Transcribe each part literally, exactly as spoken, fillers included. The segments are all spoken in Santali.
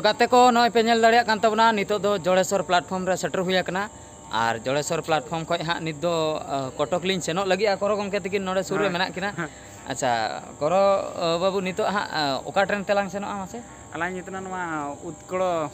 ᱜᱟᱛᱮ ᱠᱚ, ᱱᱚᱜᱼᱚᱭ ᱯᱮ ᱧᱮᱞ ᱫᱟᱲᱮᱭᱟᱜ ᱠᱟᱱ ᱛᱟᱵᱚᱱᱟ, ᱱᱤᱛᱚᱜ ᱫᱚ ᱡᱚᱲᱮᱥᱚᱨ platform ᱨᱮ ᱥᱮᱴᱮᱨ ᱦᱩᱭ ᱟᱠᱟᱱᱟ᱾ ᱟᱨ ᱡᱚᱲᱮᱥᱚᱨ platform ᱠᱷᱚᱱ ᱦᱟᱸᱜ ᱱᱤᱛ ᱫᱚ, ᱟᱸ, ᱠᱚᱴᱚᱠ ᱞᱤᱧ ᱥᱮᱱᱚᱜ ᱞᱟᱹᱜᱤᱫ᱾ ᱟᱨ ᱠᱚᱨᱚ ᱜᱚᱢᱠᱮ ᱛᱟᱹᱠᱤᱱ ᱱᱚᱰᱮ ᱥᱩᱨ ᱨᱮ ᱦᱳᱭ᱾ ᱢᱮᱱᱟᱜ ᱠᱤᱱᱟ᱾ ᱟᱪᱪᱷᱟ, ᱠᱚᱨᱚ, ᱟᱸ, ᱵᱟᱹᱵᱩ, ᱱᱤᱛᱚᱜ ᱦᱟᱸᱜ, ᱟᱸ, ᱚᱠᱟ ᱴᱨᱮᱱ ᱛᱮᱞᱟᱝ ᱥᱮᱱᱚᱜᱼᱟ ᱢᱟᱥᱮ? ᱟᱞᱟᱝ ᱧᱩᱛᱩᱢ ᱱᱚᱣᱟ ᱩᱛᱠᱚᱲ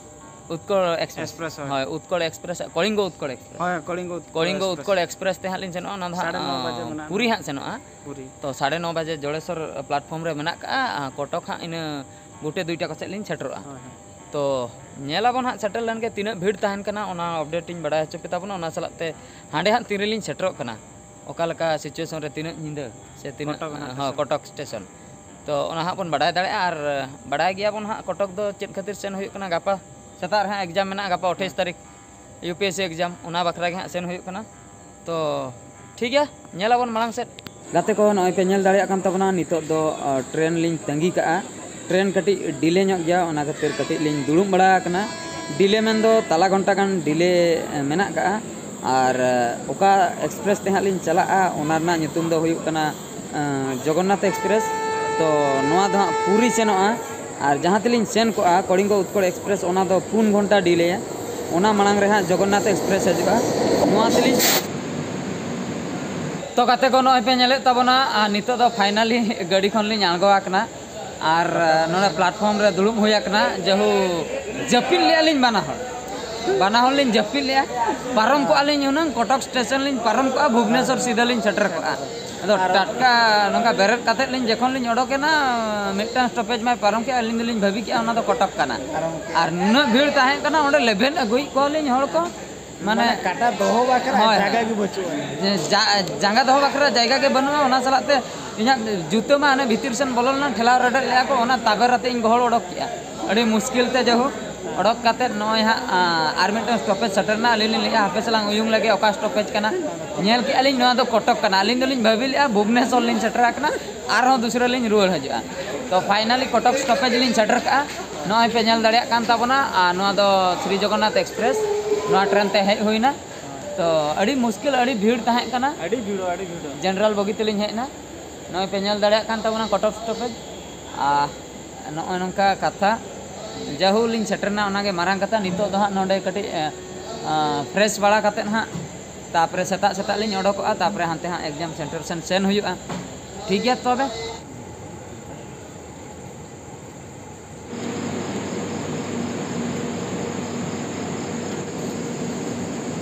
ᱩᱛᱠᱚᱲ ᱮᱠᱥᱯᱨᱮᱥ᱾ ᱮᱠᱥᱯᱨᱮᱥ, ᱦᱳᱭ᱾ ᱦᱳᱭ, ᱩᱛᱠᱚᱲ ᱮᱠᱥᱯᱨᱮᱥ, ᱠᱚᱞᱤᱝᱜᱚ ᱩᱛᱠᱚᱲ ᱮᱠᱥᱯᱨᱮᱥ᱾ ᱦᱳᱭ, ᱠᱚᱞᱤᱝᱜᱚ ᱩᱛᱠᱚᱲ ᱩᱛᱠᱚᱲ ᱮᱠᱥᱯᱨᱮᱥ᱾ ᱮᱠᱥᱯᱨᱮᱥ ᱛᱮ ᱦᱟᱸᱜ ᱞᱤᱧ ᱥᱮᱱᱚᱜᱼᱟ, ᱚᱱᱟ ᱫᱚ ᱦᱟᱸᱜ, ᱥᱟᱲᱮ ᱱᱚ ᱵᱟᱡᱮ ᱟᱸ, ᱢᱮᱱᱟᱜᱼᱟ᱾ ᱯᱩᱨᱤ ᱦᱟᱸᱜ ᱥᱮᱱᱚᱜᱼᱟ᱾ ᱯᱩᱨᱤ᱾ ᱛᱚ, ᱥᱟᱲᱮ ᱱᱚ ᱵᱟᱡᱮ ᱡᱚᱲᱮᱥᱚᱨ platform ᱨᱮ ᱢᱮᱱᱟᱜ ᱠᱟᱜᱼᱟ, ᱟᱸ, ᱠᱚᱴᱚᱠ ᱦᱟᱸᱜ ᱤᱱᱟᱹ ᱜᱚᱴᱮ ᱫᱩᱭᱴᱟ ᱠᱚ ᱥᱮᱫ ᱞᱤᱧ ᱥᱮᱴᱮᱨᱚᱜᱼᱟ᱾ ᱦᱳᱭ, ᱦᱳᱭ᱾ ᱛᱚ, ᱧᱮᱞᱟᱵᱚᱱ ᱦᱟᱸᱜ ᱥᱮᱴᱮᱨ ᱞᱮᱱ ᱜᱮ ᱛᱤᱱᱟᱹᱜ ᱵᱷᱤᱲ ᱛᱟᱦᱮᱱ ᱠᱟᱱᱟ, ᱚᱱᱟ update ᱤᱧ ᱵᱟᱲᱟᱭ ᱦᱚᱪᱚ ᱯᱮ ᱛᱟᱵᱚᱱᱟ᱾ ᱚᱱᱟ ᱥᱟᱞᱟᱜ ᱛᱮ ᱦᱟᱸᱰᱮ ᱦᱟᱸᱜ ᱛᱤᱱ ᱨᱮᱞᱤᱧ ᱥᱮᱴᱮᱨᱚᱜ ᱠᱟᱱᱟ, ᱚᱠᱟ ᱞᱮᱠᱟ situation ᱨᱮ ᱛᱤᱱᱟᱹᱜ ᱧᱤᱫᱟᱹ ᱥᱮ ᱛᱤᱱᱟᱹᱜ, ᱠᱚᱴᱚᱠ ᱨᱮᱱᱟᱜ ᱦᱚᱸ, ᱥᱴᱮᱥᱚᱱ᱾ ᱠᱚᱴᱚᱠ ᱥᱴᱮᱥᱚᱱ᱾ ᱛᱚ, ᱚᱱᱟ ᱦᱟᱸᱜ ᱵᱚᱱ ᱵᱟᱰᱟᱭ ᱫᱟᱲᱮᱭᱟᱜᱼᱟ᱾ ᱟᱨ ᱵᱟᱰᱟᱭ ᱜᱮᱭᱟᱵᱚᱱ ᱦᱟᱸᱜ ᱠᱚᱴᱚᱠ ᱫᱚ ᱪᱮᱫ ᱠᱷᱟᱹᱛᱤᱨ ᱥᱮᱱ ᱦᱩᱭᱩᱜ ᱠᱟᱱᱟ᱾ ᱜᱟᱯᱟ ᱥᱮᱛᱟᱜ ᱨᱮ ᱦᱟᱸᱜ exam ᱢᱮᱱᱟᱜᱼᱟ, ᱜᱟᱯᱟ ᱟᱴᱷᱟᱭᱤᱥ ᱛᱟᱹᱨᱤᱠᱷ, U P S C exam, ᱚᱱᱟ ᱵᱟᱠᱷᱨᱟ ᱜᱮ ᱦᱟᱸᱜ ᱥᱮᱱ ᱦᱩᱭᱩᱜ ᱠᱟᱱᱟ᱾ ᱛᱚ, ᱴᱷᱤᱠ ᱜᱮᱭᱟ, ᱧᱮᱞᱟᱵᱚᱱ ᱢᱟᱲᱟᱝ ᱥᱮᱫ᱾ ᱜᱟᱛᱮ ᱠᱚ, ᱱᱚᱜᱼᱚᱭ ᱯᱮ ᱧᱮᱞ ᱫᱟᱲᱮᱭᱟᱜ ᱠᱟᱱ ᱛᱟᱵᱚᱱᱟ, ᱱᱤᱛᱚᱜ ᱫᱚ, ᱟᱸ, ᱴᱨᱮᱱ ᱞᱤᱧ ᱛᱟᱺᱜᱤ ᱠᱟᱜᱼᱟ᱾ ᱴᱨᱮᱱ ᱠᱟᱹᱴᱤᱡ delay ᱧᱚᱜ ᱜᱮᱭᱟ, ᱚᱱᱟ ᱠᱷᱟᱹᱛᱤᱨ ᱠᱟᱹᱴᱤᱡ ᱞᱤᱧ ᱫᱩᱲᱩᱵ ᱵᱟᱲᱟ ᱟᱠᱟᱱᱟ᱾ Delay ᱢᱮᱱᱫᱚ ᱛᱟᱞᱟ ᱜᱷᱚᱱᱴᱟ ᱜᱟᱱ delay, ᱮ, ᱢᱮᱱᱟᱜ ᱠᱟᱜᱼᱟ᱾ ᱟᱨ, ᱮ, ᱚᱠᱟ express ᱛᱮ ᱦᱟᱸᱜ ᱞᱤᱧ ᱪᱟᱞᱟᱜᱼᱟ, ᱚᱱᱟ ᱨᱮᱱᱟᱜ ᱧᱩᱛᱩᱢ ᱫᱚ ᱦᱩᱭᱩᱜ ᱠᱟᱱᱟ, ᱮᱸ, ᱡᱚᱜᱚᱱᱱᱟᱛᱷ express᱾ ᱛᱚ, ᱱᱚᱣᱟ ᱫᱚ ᱦᱟᱸᱜ ᱯᱩᱨᱤ ᱥᱮᱱᱚᱜᱼᱟ᱾ ᱟᱨ ᱡᱟᱦᱟᱸ ᱛᱮᱞᱤᱧ ᱥᱮᱱ ᱠᱚᱜᱼᱟ, ᱠᱚᱲᱤᱝᱜᱚ ᱩᱛᱠᱚᱲ express, ᱚᱱᱟ ᱫᱚ ᱯᱩᱱ ᱜᱷᱚᱱᱴᱟ delay᱾ ᱚᱱᱟ ᱢᱟᱲᱟᱝ ᱨᱮ ᱦᱟᱸᱜ ᱡᱚᱜᱚᱱᱱᱟᱛᱷ express ᱦᱤᱡᱩᱜᱼᱟ᱾ ᱱᱚᱣᱟ ᱛᱮᱞᱤᱧ ᱛᱚ, ᱜᱟᱛᱮ ᱠᱚ, ᱱᱚᱜᱼᱚᱭ ᱯᱮ ᱧᱮᱞᱮᱫ ᱛᱟᱵᱚᱱᱟ, ᱟᱨ ᱱᱤᱛᱚᱜ ᱫᱚ finally ᱜᱟᱹᱰᱤ ᱠᱷᱚᱱ ᱞᱤᱧ ᱟᱬᱜᱚ ᱟᱠᱟᱱᱟ᱾ ᱟᱨ, ᱟᱸ, ᱱᱚᱰᱮ platform ᱨᱮ ᱫᱩᱲᱩᱵ ᱦᱩᱭ ᱟᱠᱟᱱᱟ᱾ ᱡᱟᱹᱦᱩ, ᱡᱟᱹᱯᱤᱫ ᱞᱮᱜᱼᱟ ᱞᱤᱧ ᱵᱟᱱᱟ ᱦᱚᱲ᱾ ᱵᱟᱱᱟ ᱦᱚᱲ ᱞᱤᱧ ᱡᱟᱹᱯᱤᱫ ᱞᱮᱜᱼᱟ᱾ ᱯᱟᱨᱚᱢ ᱠᱚᱜᱼᱟ ᱞᱤᱧ ᱦᱩᱱᱟᱹᱝ, ᱠᱚᱴᱚᱠ ᱥᱴᱮᱥᱚᱱ ᱞᱤᱧ ᱯᱟᱨᱚᱢ ᱠᱚᱜᱼᱟ, ᱵᱷᱩᱵᱽᱱᱮᱥᱚᱨ ᱥᱤᱫᱷᱟᱹ ᱞᱤᱧ ᱥᱮᱴᱮᱨ ᱠᱚᱜᱼᱟ᱾ ᱟᱫᱚ ᱟᱨ ᱴᱟᱴᱠᱟ ᱱᱚᱝᱠᱟ ᱵᱮᱨᱮᱫ ᱠᱟᱛᱮᱫ ᱞᱤᱧ ᱡᱚᱠᱷᱚᱱ ᱞᱤᱧ ᱚᱰᱚᱠᱮᱱᱟ, ᱢᱤᱫᱴᱟᱝ stoppage ᱢᱟᱭ ᱯᱟᱨᱚᱢ ᱠᱮᱜᱼᱟ, ᱟᱹᱞᱤᱧ ᱫᱚᱞᱤᱧ ᱵᱷᱟᱹᱵᱤ ᱠᱮᱜᱼᱟ ᱚᱱᱟ ᱫᱚ ᱠᱚᱴᱚᱠ ᱠᱟᱱᱟ᱾ ᱟᱨ ᱱᱩᱱᱟᱹᱜ ᱵᱷᱤᱲ ᱛᱟᱦᱮᱸ ᱠᱟᱱᱟ, ᱚᱸᱰᱮ ᱞᱮᱵᱷᱮᱱ ᱟᱹᱜᱩᱭᱮᱫ ᱠᱚᱣᱟᱞᱤᱧ ᱦᱚᱲ ᱠᱚ᱾ ᱢᱟᱱᱮ ᱢᱟᱱᱮ ᱠᱟᱴᱟ ᱫᱚᱦᱚ ᱵᱟᱠᱷᱨᱟ ᱦᱳᱭ᱾ ᱡᱟᱭᱜᱟ ᱜᱮ ᱵᱟᱹᱪᱩᱜᱼᱟ᱾ ᱡᱟ-, ᱡᱟᱸᱜᱟ ᱫᱚᱦᱚ ᱵᱟᱠᱷᱨᱟ ᱡᱟᱭᱜᱟ ᱜᱮ ᱵᱟᱹᱱᱩᱜᱼᱟ, ᱚᱱᱟ ᱥᱟᱞᱟᱜ ᱛᱮ ᱤᱧᱟᱹᱜ ᱡᱩᱛᱟᱹ ᱢᱟ ᱦᱟᱱᱮ ᱵᱷᱤᱛᱤᱨ ᱥᱮᱱ ᱵᱚᱞᱚ ᱞᱮᱱᱟ, ᱴᱷᱮᱞᱟᱣ ᱨᱮᱰᱮᱫ ᱞᱮᱜᱼᱟ ᱠᱚ, ᱚᱱᱟ ᱛᱟᱵᱮᱨ ᱟᱛᱮ ᱤᱧ ᱜᱚᱦᱚᱲ ᱚᱰᱚᱠ ᱠᱮᱜᱼᱟ᱾ ᱟᱹᱰᱤ ᱢᱩᱥᱠᱤᱞ ᱛᱮ ᱡᱟᱭᱦᱳᱠ ᱚᱰᱚᱠ ᱠᱟᱛᱮᱫ ᱱᱚᱜᱼᱚᱭ ᱦᱟᱸᱜ, ᱟᱸ, ᱟᱨ ᱢᱤᱫᱴᱟᱝ stoppage ᱥᱮᱴᱮᱨ ᱮᱱᱟ᱾ ᱟᱹᱞᱤᱧ ᱞᱤᱧ ᱞᱟᱹᱭᱮᱫᱼᱟ, ᱦᱟᱯᱮ ᱥᱮᱞᱟᱝ ᱩᱭᱩᱝ ᱞᱮᱜᱮ ᱚᱠᱟ stoppage ᱠᱟᱱᱟ᱾ ᱧᱮᱞ ᱠᱮᱜᱼᱟ ᱞᱤᱧ ᱱᱚᱣᱟ ᱫᱚ ᱠᱚᱴᱚᱠ ᱠᱟᱱᱟ᱾ ᱟᱹᱞᱤᱧ ᱫᱚᱞᱤᱧ ᱵᱷᱟᱹᱵᱤ ᱞᱮᱜᱼᱟ ᱵᱷᱩᱵᱽᱱᱮᱥᱚᱨ ᱞᱤᱧ ᱥᱮᱴᱮᱨ ᱟᱠᱟᱱᱟ, ᱟᱨᱦᱚᱸ ᱫᱩᱥᱨᱟᱹ ᱞᱤᱧ ᱨᱩᱣᱟᱹᱲ ᱦᱤᱡᱩᱜᱼᱟ᱾ ᱛᱚ finally ᱠᱚᱴᱚᱠ stoppage ᱞᱤᱧ ᱥᱮᱴᱮᱨ ᱠᱟᱜᱼᱟ᱾ ᱱᱚᱜᱼᱚᱭ ᱯᱮ ᱧᱮᱞ ᱫᱟᱲᱮᱭᱟᱜ ᱠᱟᱱ ᱛᱟᱵᱚᱱᱟ, ᱟᱨ ᱱᱚᱣᱟ ᱫᱚ ᱥᱨᱤ ᱡᱚᱜᱚᱱᱱᱟᱛᱷ express, ᱱᱚᱣᱟ ᱴᱨᱮᱱ ᱛᱮ ᱦᱮᱡ ᱦᱩᱭᱱᱟ᱾ ᱛᱚ ᱟᱹᱰᱤ ᱢᱩᱥᱠᱤᱞ, ᱟᱹᱰᱤ ᱵᱷᱤᱲ ᱛᱟᱦᱮᱸ ᱠᱟᱱᱟ᱾ ᱟᱹᱰᱤ ᱵᱷᱤᱲ, ᱟᱹᱰᱤ ᱵᱷᱤᱲ᱾ ᱡᱮᱱᱟᱨᱟᱞ ᱵᱚᱜᱤ ᱛᱮᱞᱤᱧ ᱦᱮᱡ ᱮᱱᱟ᱾ ᱱᱚᱜᱼᱚᱭ ᱯᱮ ᱧᱮᱞ ᱫᱟᱲᱮᱭᱟᱜ ᱠᱟᱱ ᱛᱟᱵᱚᱱᱟ ᱠᱚᱴᱚᱠ stoppage᱾ ᱟᱨ ᱱᱚᱜᱼᱚᱭ ᱱᱚᱝᱠᱟ ᱠᱟᱛᱷᱟ᱾ ᱡᱟᱦᱳ ᱞᱤᱧ ᱥᱮᱴᱮᱨᱱᱟ, ᱚᱱᱟᱜᱮ ᱢᱟᱨᱟᱝ ᱠᱟᱛᱷᱟ᱾ ᱱᱤᱛᱚᱜ ᱫᱚ ᱦᱟᱸᱜ ᱱᱚᱰᱮ ᱠᱟᱹᱴᱤᱡ ᱯᱷᱨᱮᱥ ᱵᱟᱲᱟ ᱠᱟᱛᱮᱫ ᱦᱟᱸᱜ, ᱛᱟᱨᱯᱚᱨᱮ ᱥᱮᱛᱟᱜ ᱥᱮᱛᱟᱜ ᱞᱤᱧ ᱚᱰᱚᱠᱚᱜᱼᱟ, ᱛᱟᱨᱯᱚᱨᱮ ᱦᱟᱱᱛᱮ ᱦᱟᱸᱜ ᱮᱠᱡᱟᱢ ᱥᱮᱱᱴᱟᱨ ᱥᱮᱱ ᱥᱮᱱ ᱦᱩᱭᱩᱜᱼᱟ᱾ ᱴᱷᱤᱠ ᱜᱮᱭᱟ ᱛᱚᱵᱮ᱾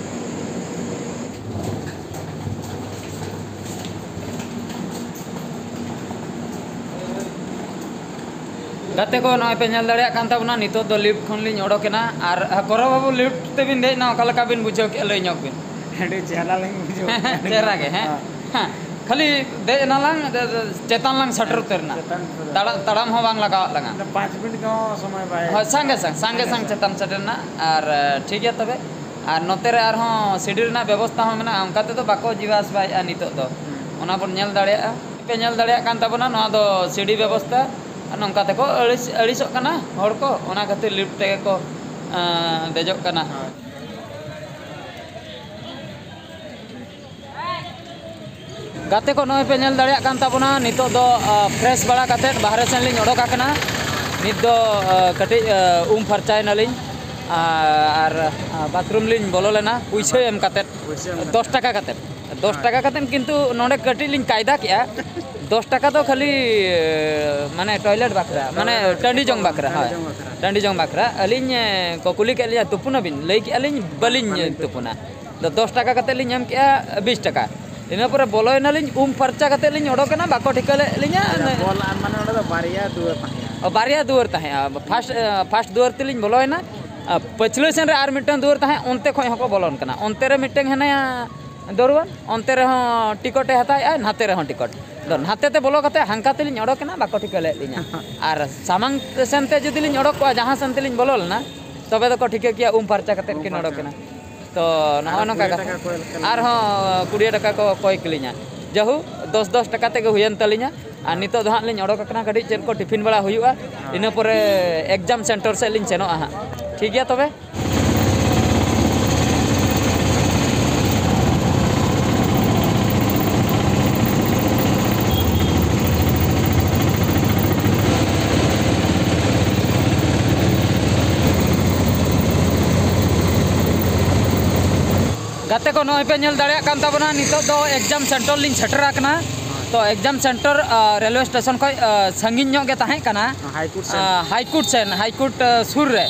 ᱜᱟᱛᱮ ᱠᱚ, ᱱᱚᱜᱼᱚᱭ ᱯᱮ ᱧᱮᱞ ᱫᱟᱲᱮᱭᱟᱜ ᱠᱟᱱ ᱛᱟᱵᱚᱱᱟ, ᱱᱤᱛᱚᱜ ᱫᱚ ᱞᱤᱯᱷᱴ ᱠᱷᱚᱱ ᱞᱤᱧ ᱚᱰᱚᱠ ᱮᱱᱟ᱾ ᱟᱨ ᱠᱚᱨᱚ ᱵᱟᱹᱵᱩ, ᱞᱤᱯᱷᱴ ᱛᱮᱵᱤᱱ ᱫᱮᱡ ᱮᱱᱟ, ᱚᱠᱟ ᱞᱮᱠᱟ ᱵᱤᱱ ᱵᱩᱡᱷᱟᱹᱣ ᱠᱮᱫᱼᱟ, ᱞᱟᱹᱭ ᱧᱚᱜ ᱵᱤᱱ᱾ ᱟᱹᱰᱤ ᱪᱮᱦᱨᱟ ᱞᱤᱧ ᱵᱩᱡᱷᱟᱹᱣ ᱠᱮᱫᱼᱟ᱾ ᱪᱮᱦᱨᱟ ᱜᱮ, ᱦᱮᱸ᱾ ᱦᱮᱸ᱾ ᱦᱮᱸ, ᱠᱷᱟᱹᱞᱤ ᱫᱮᱡ ᱮᱱᱟᱞᱟᱝ, ᱪᱮᱛᱟᱱ ᱞᱟᱝ ᱥᱮᱴᱮᱨ ᱩᱛᱟᱹᱨ ᱮᱱᱟ᱾ ᱪᱮᱛᱟᱱ ᱩᱛᱟᱹᱨ᱾ ᱛᱟᱲᱟᱢ, ᱛᱟᱲᱟᱢ ᱦᱚᱸ ᱵᱟᱝ ᱞᱟᱜᱟᱣᱟᱫ ᱞᱟᱝᱟ᱾ ᱟᱫᱚ ᱯᱟᱸᱪ ᱢᱤᱱᱤᱴ ᱦᱚᱸ ᱥᱚᱢᱚᱭ ᱵᱟᱭ ᱦᱳᱭ, ᱥᱟᱸᱜᱮ ᱥᱟᱝ, ᱥᱟᱸᱜᱮ ᱥᱟᱝ ᱪᱮᱛᱟᱱ ᱥᱮᱴᱮᱨ ᱮᱱᱟ᱾ ᱟᱨ, ᱴᱷᱤᱠ ᱜᱮᱭᱟ ᱛᱚᱵᱮ᱾ ᱟᱨ ᱱᱚᱛᱮ ᱨᱮ ᱟᱨᱦᱚᱸ ᱥᱤᱲᱤ ᱨᱮᱱᱟᱜ ᱵᱮᱵᱚᱥᱛᱷᱟ ᱦᱚᱸ ᱢᱮᱱᱟᱜᱼᱟ, ᱚᱱᱠᱟ ᱛᱮᱫᱚ ᱵᱟᱠᱚ ᱡᱤᱣᱟ ᱟᱥᱵᱟᱭᱮᱫᱼᱟ ᱱᱤᱛᱚᱜ ᱫᱚ᱾ ᱦᱩᱸ᱾ ᱚᱱᱟ ᱵᱚᱱ ᱧᱮᱞ ᱫᱟᱲᱮᱭᱟᱜᱼᱟ᱾ ᱯᱮ ᱧᱮᱞ ᱫᱟᱲᱮᱭᱟᱜ ᱠᱟᱱ ᱛᱟᱵᱚᱱᱟ, ᱱᱚᱣᱟ ᱫᱚ ᱥᱤᱲᱤ ᱵᱮᱵᱚᱥᱛᱷᱟ᱾ ᱟᱨ ᱱᱚᱝᱠᱟ ᱛᱮᱠᱚ ᱟᱹᱲᱤᱥ, ᱟᱹᱲᱤᱥᱚᱜ ᱠᱟᱱᱟ ᱦᱚᱲ ᱠᱚ, ᱚᱱᱟ ᱠᱷᱟᱹᱛᱤᱨ ᱞᱤᱯᱷᱴ ᱛᱮᱜᱮ ᱠᱚ, ᱮᱸ, ᱫᱮᱡᱚᱜ ᱠᱟᱱᱟ᱾ ᱦᱳᱭ᱾ ᱜᱟᱛᱮ ᱠᱚ, ᱱᱚᱜᱼᱚᱭ ᱯᱮ ᱧᱮᱞ ᱫᱟᱲᱮᱭᱟᱜ ᱠᱟᱱ ᱛᱟᱵᱚᱱᱟ, ᱱᱤᱛᱚᱜ ᱫᱚ, ᱟ, ᱯᱷᱨᱮᱥ ᱵᱟᱲᱟ ᱠᱟᱛᱮᱫ ᱵᱟᱦᱨᱮ ᱥᱮᱱ ᱞᱤᱧ ᱚᱰᱚᱠ ᱟᱠᱟᱱᱟ᱾ ᱱᱤᱛ ᱫᱚ, ᱟ, ᱠᱟᱹᱴᱤᱡ, ᱟ, ᱩᱢ ᱯᱷᱟᱨᱪᱟᱭᱮᱱᱟᱞᱤᱧ, ᱟ, ᱟᱨ, ᱟ, ᱵᱟᱛᱷᱨᱩᱢ ᱞᱤᱧ ᱵᱚᱞᱚ ᱞᱮᱱᱟ ᱯᱩᱭᱥᱟᱹ ᱮᱢ ᱠᱟᱛᱮᱫ, ᱯᱩᱭᱥᱟᱹ ᱮᱢ ᱠᱟᱛᱮᱫ᱾ ᱫᱚᱥ ᱴᱟᱠᱟ ᱠᱟᱛᱮᱫ, ᱫᱚᱥ ᱦᱳᱭ᱾ ᱴᱟᱠᱟ ᱠᱟᱛᱮᱫ, ᱠᱤᱱᱛᱩ ᱱᱚᱰᱮ ᱠᱟᱹᱴᱤᱡ ᱞᱤᱧ ᱠᱟᱭᱫᱟ ᱠᱮᱜᱼᱟ, ᱫᱚᱥ ᱴᱟᱠᱟ ᱫᱚ ᱠᱷᱟᱹᱞᱤ, ᱢᱟᱱᱮ, ᱴᱚᱭᱞᱮᱴ ᱵᱟᱠᱷᱨᱟ, ᱢᱟᱱᱮ, ᱴᱚᱭᱞᱮᱴ ᱴᱟᱺᱰᱤ ᱡᱚᱝ ᱵᱟᱠᱷᱨᱟ, ᱴᱟᱺᱰᱤ ᱦᱳᱭ᱾ ᱡᱚᱝ ᱵᱟᱠᱷᱨᱟ᱾ ᱴᱟᱺᱰᱤ ᱡᱚᱝ ᱵᱟᱠᱷᱨᱟ᱾ ᱟᱹᱞᱤᱧ, ᱮ, ᱠᱚ ᱠᱩᱞᱤ ᱠᱮᱫ ᱞᱤᱧᱟ, "ᱛᱩᱯᱩᱱᱟᱵᱤᱱ?" ᱞᱟᱹᱭ ᱠᱮᱜᱼᱟ ᱞᱤᱧ, "ᱵᱟᱹᱞᱤᱧ ᱵᱟᱹᱞᱤᱧ ᱛᱩᱯᱩᱱᱟ᱾" ᱛᱩᱯᱩᱱᱟ᱾ ᱟᱫᱚ ᱫᱚᱥ ᱴᱟᱠᱟ ᱠᱟᱛᱮᱫ ᱞᱤᱧ ᱮᱢ ᱠᱮᱜᱼᱟ, ᱵᱤᱥ ᱴᱟᱠᱟ᱾ ᱤᱱᱟᱹ ᱯᱚᱨᱮ ᱵᱚᱞᱚᱭᱮᱱᱟᱞᱤᱧ, ᱩᱢ ᱯᱷᱟᱨᱪᱟ ᱠᱟᱛᱮᱫ ᱞᱤᱧ ᱚᱰᱚᱠᱮᱱᱟ, ᱵᱟᱠᱚ ᱴᱷᱤᱠᱟᱹ ᱞᱮᱫ ᱞᱤᱧᱟ᱾ ᱟᱪᱪᱷᱟ, ᱵᱚᱞ ᱟᱨ ᱢᱟᱱᱮ ᱚᱸᱰᱮ ᱫᱚ ᱵᱟᱨᱭᱟ ᱫᱩᱣᱟᱹᱨ ᱛᱟᱦᱮᱸᱜᱼᱟ᱾ ᱚ, ᱵᱟᱨᱭᱟ ᱫᱩᱣᱟᱹᱨ ᱛᱟᱦᱮᱸᱜᱼᱟ᱾ ᱯᱷᱟᱥᱴ, ᱮ, ᱯᱷᱟᱥᱴ ᱫᱩᱣᱟᱹᱨ ᱛᱮᱞᱤᱧ ᱵᱚᱞᱚᱭᱮᱱᱟ᱾ ᱟᱨ ᱯᱟᱹᱪᱷᱞᱟᱹ ᱥᱮᱱ ᱨᱮ ᱟᱨ ᱢᱤᱫᱴᱟᱝ ᱫᱩᱣᱟᱹᱨ ᱛᱟᱦᱮᱸᱫ, ᱚᱱᱛᱮ ᱠᱷᱚᱱ ᱦᱚᱸᱠᱚ ᱵᱚᱞᱚᱱ ᱠᱟᱱᱟ᱾ ᱚᱱᱛᱮ ᱨᱮ ᱢᱤᱫᱴᱟᱝ ᱦᱮᱱᱟᱭᱟ ᱫᱚᱨᱣᱟᱱ, ᱚᱱᱛᱮ ᱨᱮᱦᱚᱸ ᱴᱤᱠᱚᱴ ᱮ ᱦᱟᱛᱟᱣᱮᱫᱼᱟ, ᱱᱟᱛᱮ ᱨᱮᱦᱚᱸ ᱴᱤᱠᱚᱴ᱾ ᱟᱫᱚ ᱱᱟᱛᱮ ᱛᱮ ᱵᱚᱞᱚ ᱠᱟᱛᱮ ᱦᱟᱱᱠᱟ ᱛᱮᱞᱤᱧ ᱚᱰᱚᱠᱮᱱᱟ, ᱵᱟᱠᱚ ᱴᱷᱤᱠᱟᱹ ᱞᱮᱫ ᱞᱤᱧᱟ᱾ ᱟᱨ ᱥᱟᱢᱟᱝ ᱥᱮᱱ ᱛᱮ ᱡᱩᱫᱤ ᱞᱤᱧ ᱚᱰᱚᱠ ᱠᱚᱜᱼᱟ, ᱡᱟᱦᱟᱸ ᱥᱮᱱ ᱛᱮᱞᱤᱧ ᱵᱚᱞᱚ ᱞᱮᱱᱟ, ᱛᱚᱵᱮ ᱫᱚᱠᱚ ᱴᱷᱤᱠᱟᱹ ᱠᱮᱭᱟ ᱩᱢ ᱯᱷᱟᱨᱪᱟ ᱠᱟᱛᱮᱫ ᱩᱢ ᱠᱤᱱ ᱯᱷᱟᱨᱪᱟ ᱚᱰᱚᱠᱮᱱᱟ᱾ ᱠᱟᱛᱮ᱾ ᱛᱚ ᱱᱚᱜᱼᱚ ᱟᱨᱦᱚᱸ ᱱᱚᱝᱠᱟ ᱠᱩᱲᱤ ᱠᱟᱛᱷᱟ᱾ ᱴᱟᱠᱟ ᱠᱚᱭ ᱞᱮᱠᱟ᱾ ᱟᱨᱦᱚᱸ ᱠᱩᱲᱤ ᱴᱟᱠᱟ ᱠᱚ ᱠᱚᱭ ᱠᱮᱞᱤᱧᱟ᱾ ᱡᱟᱦᱳᱠ, ᱫᱚᱥ ᱫᱚᱥ ᱴᱟᱠᱟ ᱛᱮᱜᱮ ᱦᱩᱭᱮᱱ ᱛᱟᱹᱞᱤᱧᱟ᱾ ᱟᱨ ᱱᱤᱛᱚᱜ ᱫᱚ ᱦᱟᱸᱜ ᱞᱤᱧ ᱚᱰᱚᱠ ᱟᱠᱟᱱᱟ, ᱠᱟᱹᱴᱤᱡ ᱪᱮᱫ ᱠᱚ ᱴᱤᱯᱷᱤᱱ ᱵᱟᱲᱟ ᱦᱩᱭᱩᱜᱼᱟ᱾ ᱦᱮᱸ᱾ ᱤᱱᱟᱹ ᱯᱚᱨᱮ ᱮᱠᱡᱟᱢ ᱥᱮᱱᱴᱟᱨ ᱥᱮᱫ ᱞᱤᱧ ᱥᱮᱱᱚᱜᱼᱟ ᱦᱟᱸᱜ᱾ ᱴᱷᱤᱠ ᱜᱮᱭᱟ ᱛᱚᱵᱮ᱾ ᱛᱮᱠᱚ ᱱᱚᱜᱼᱚᱭ ᱯᱮ ᱧᱮᱞ ᱫᱟᱲᱮᱭᱟᱜ ᱠᱟᱱ ᱛᱟᱵᱚᱱᱟ, ᱱᱤᱛᱚᱜ ᱫᱚ exam center ᱞᱤᱧ ᱥᱮᱴᱮᱨ ᱟᱠᱟᱱᱟ᱾ ᱛᱚ exam center ᱨᱮᱞᱣᱮ ᱥᱴᱮᱥᱚᱱ ᱠᱷᱚᱱ ᱥᱟᱺᱜᱤᱧ ᱧᱚᱜ ᱜᱮ ᱛᱟᱦᱮᱸ ᱠᱟᱱᱟ᱾ ᱦᱟᱭ ᱠᱳᱨᱴ ᱥᱮᱱ᱾ ᱦᱟᱭ ᱠᱳᱨᱴ ᱥᱮᱱ, ᱦᱟᱭ ᱠᱳᱨᱴ ᱥᱩᱨ ᱨᱮ,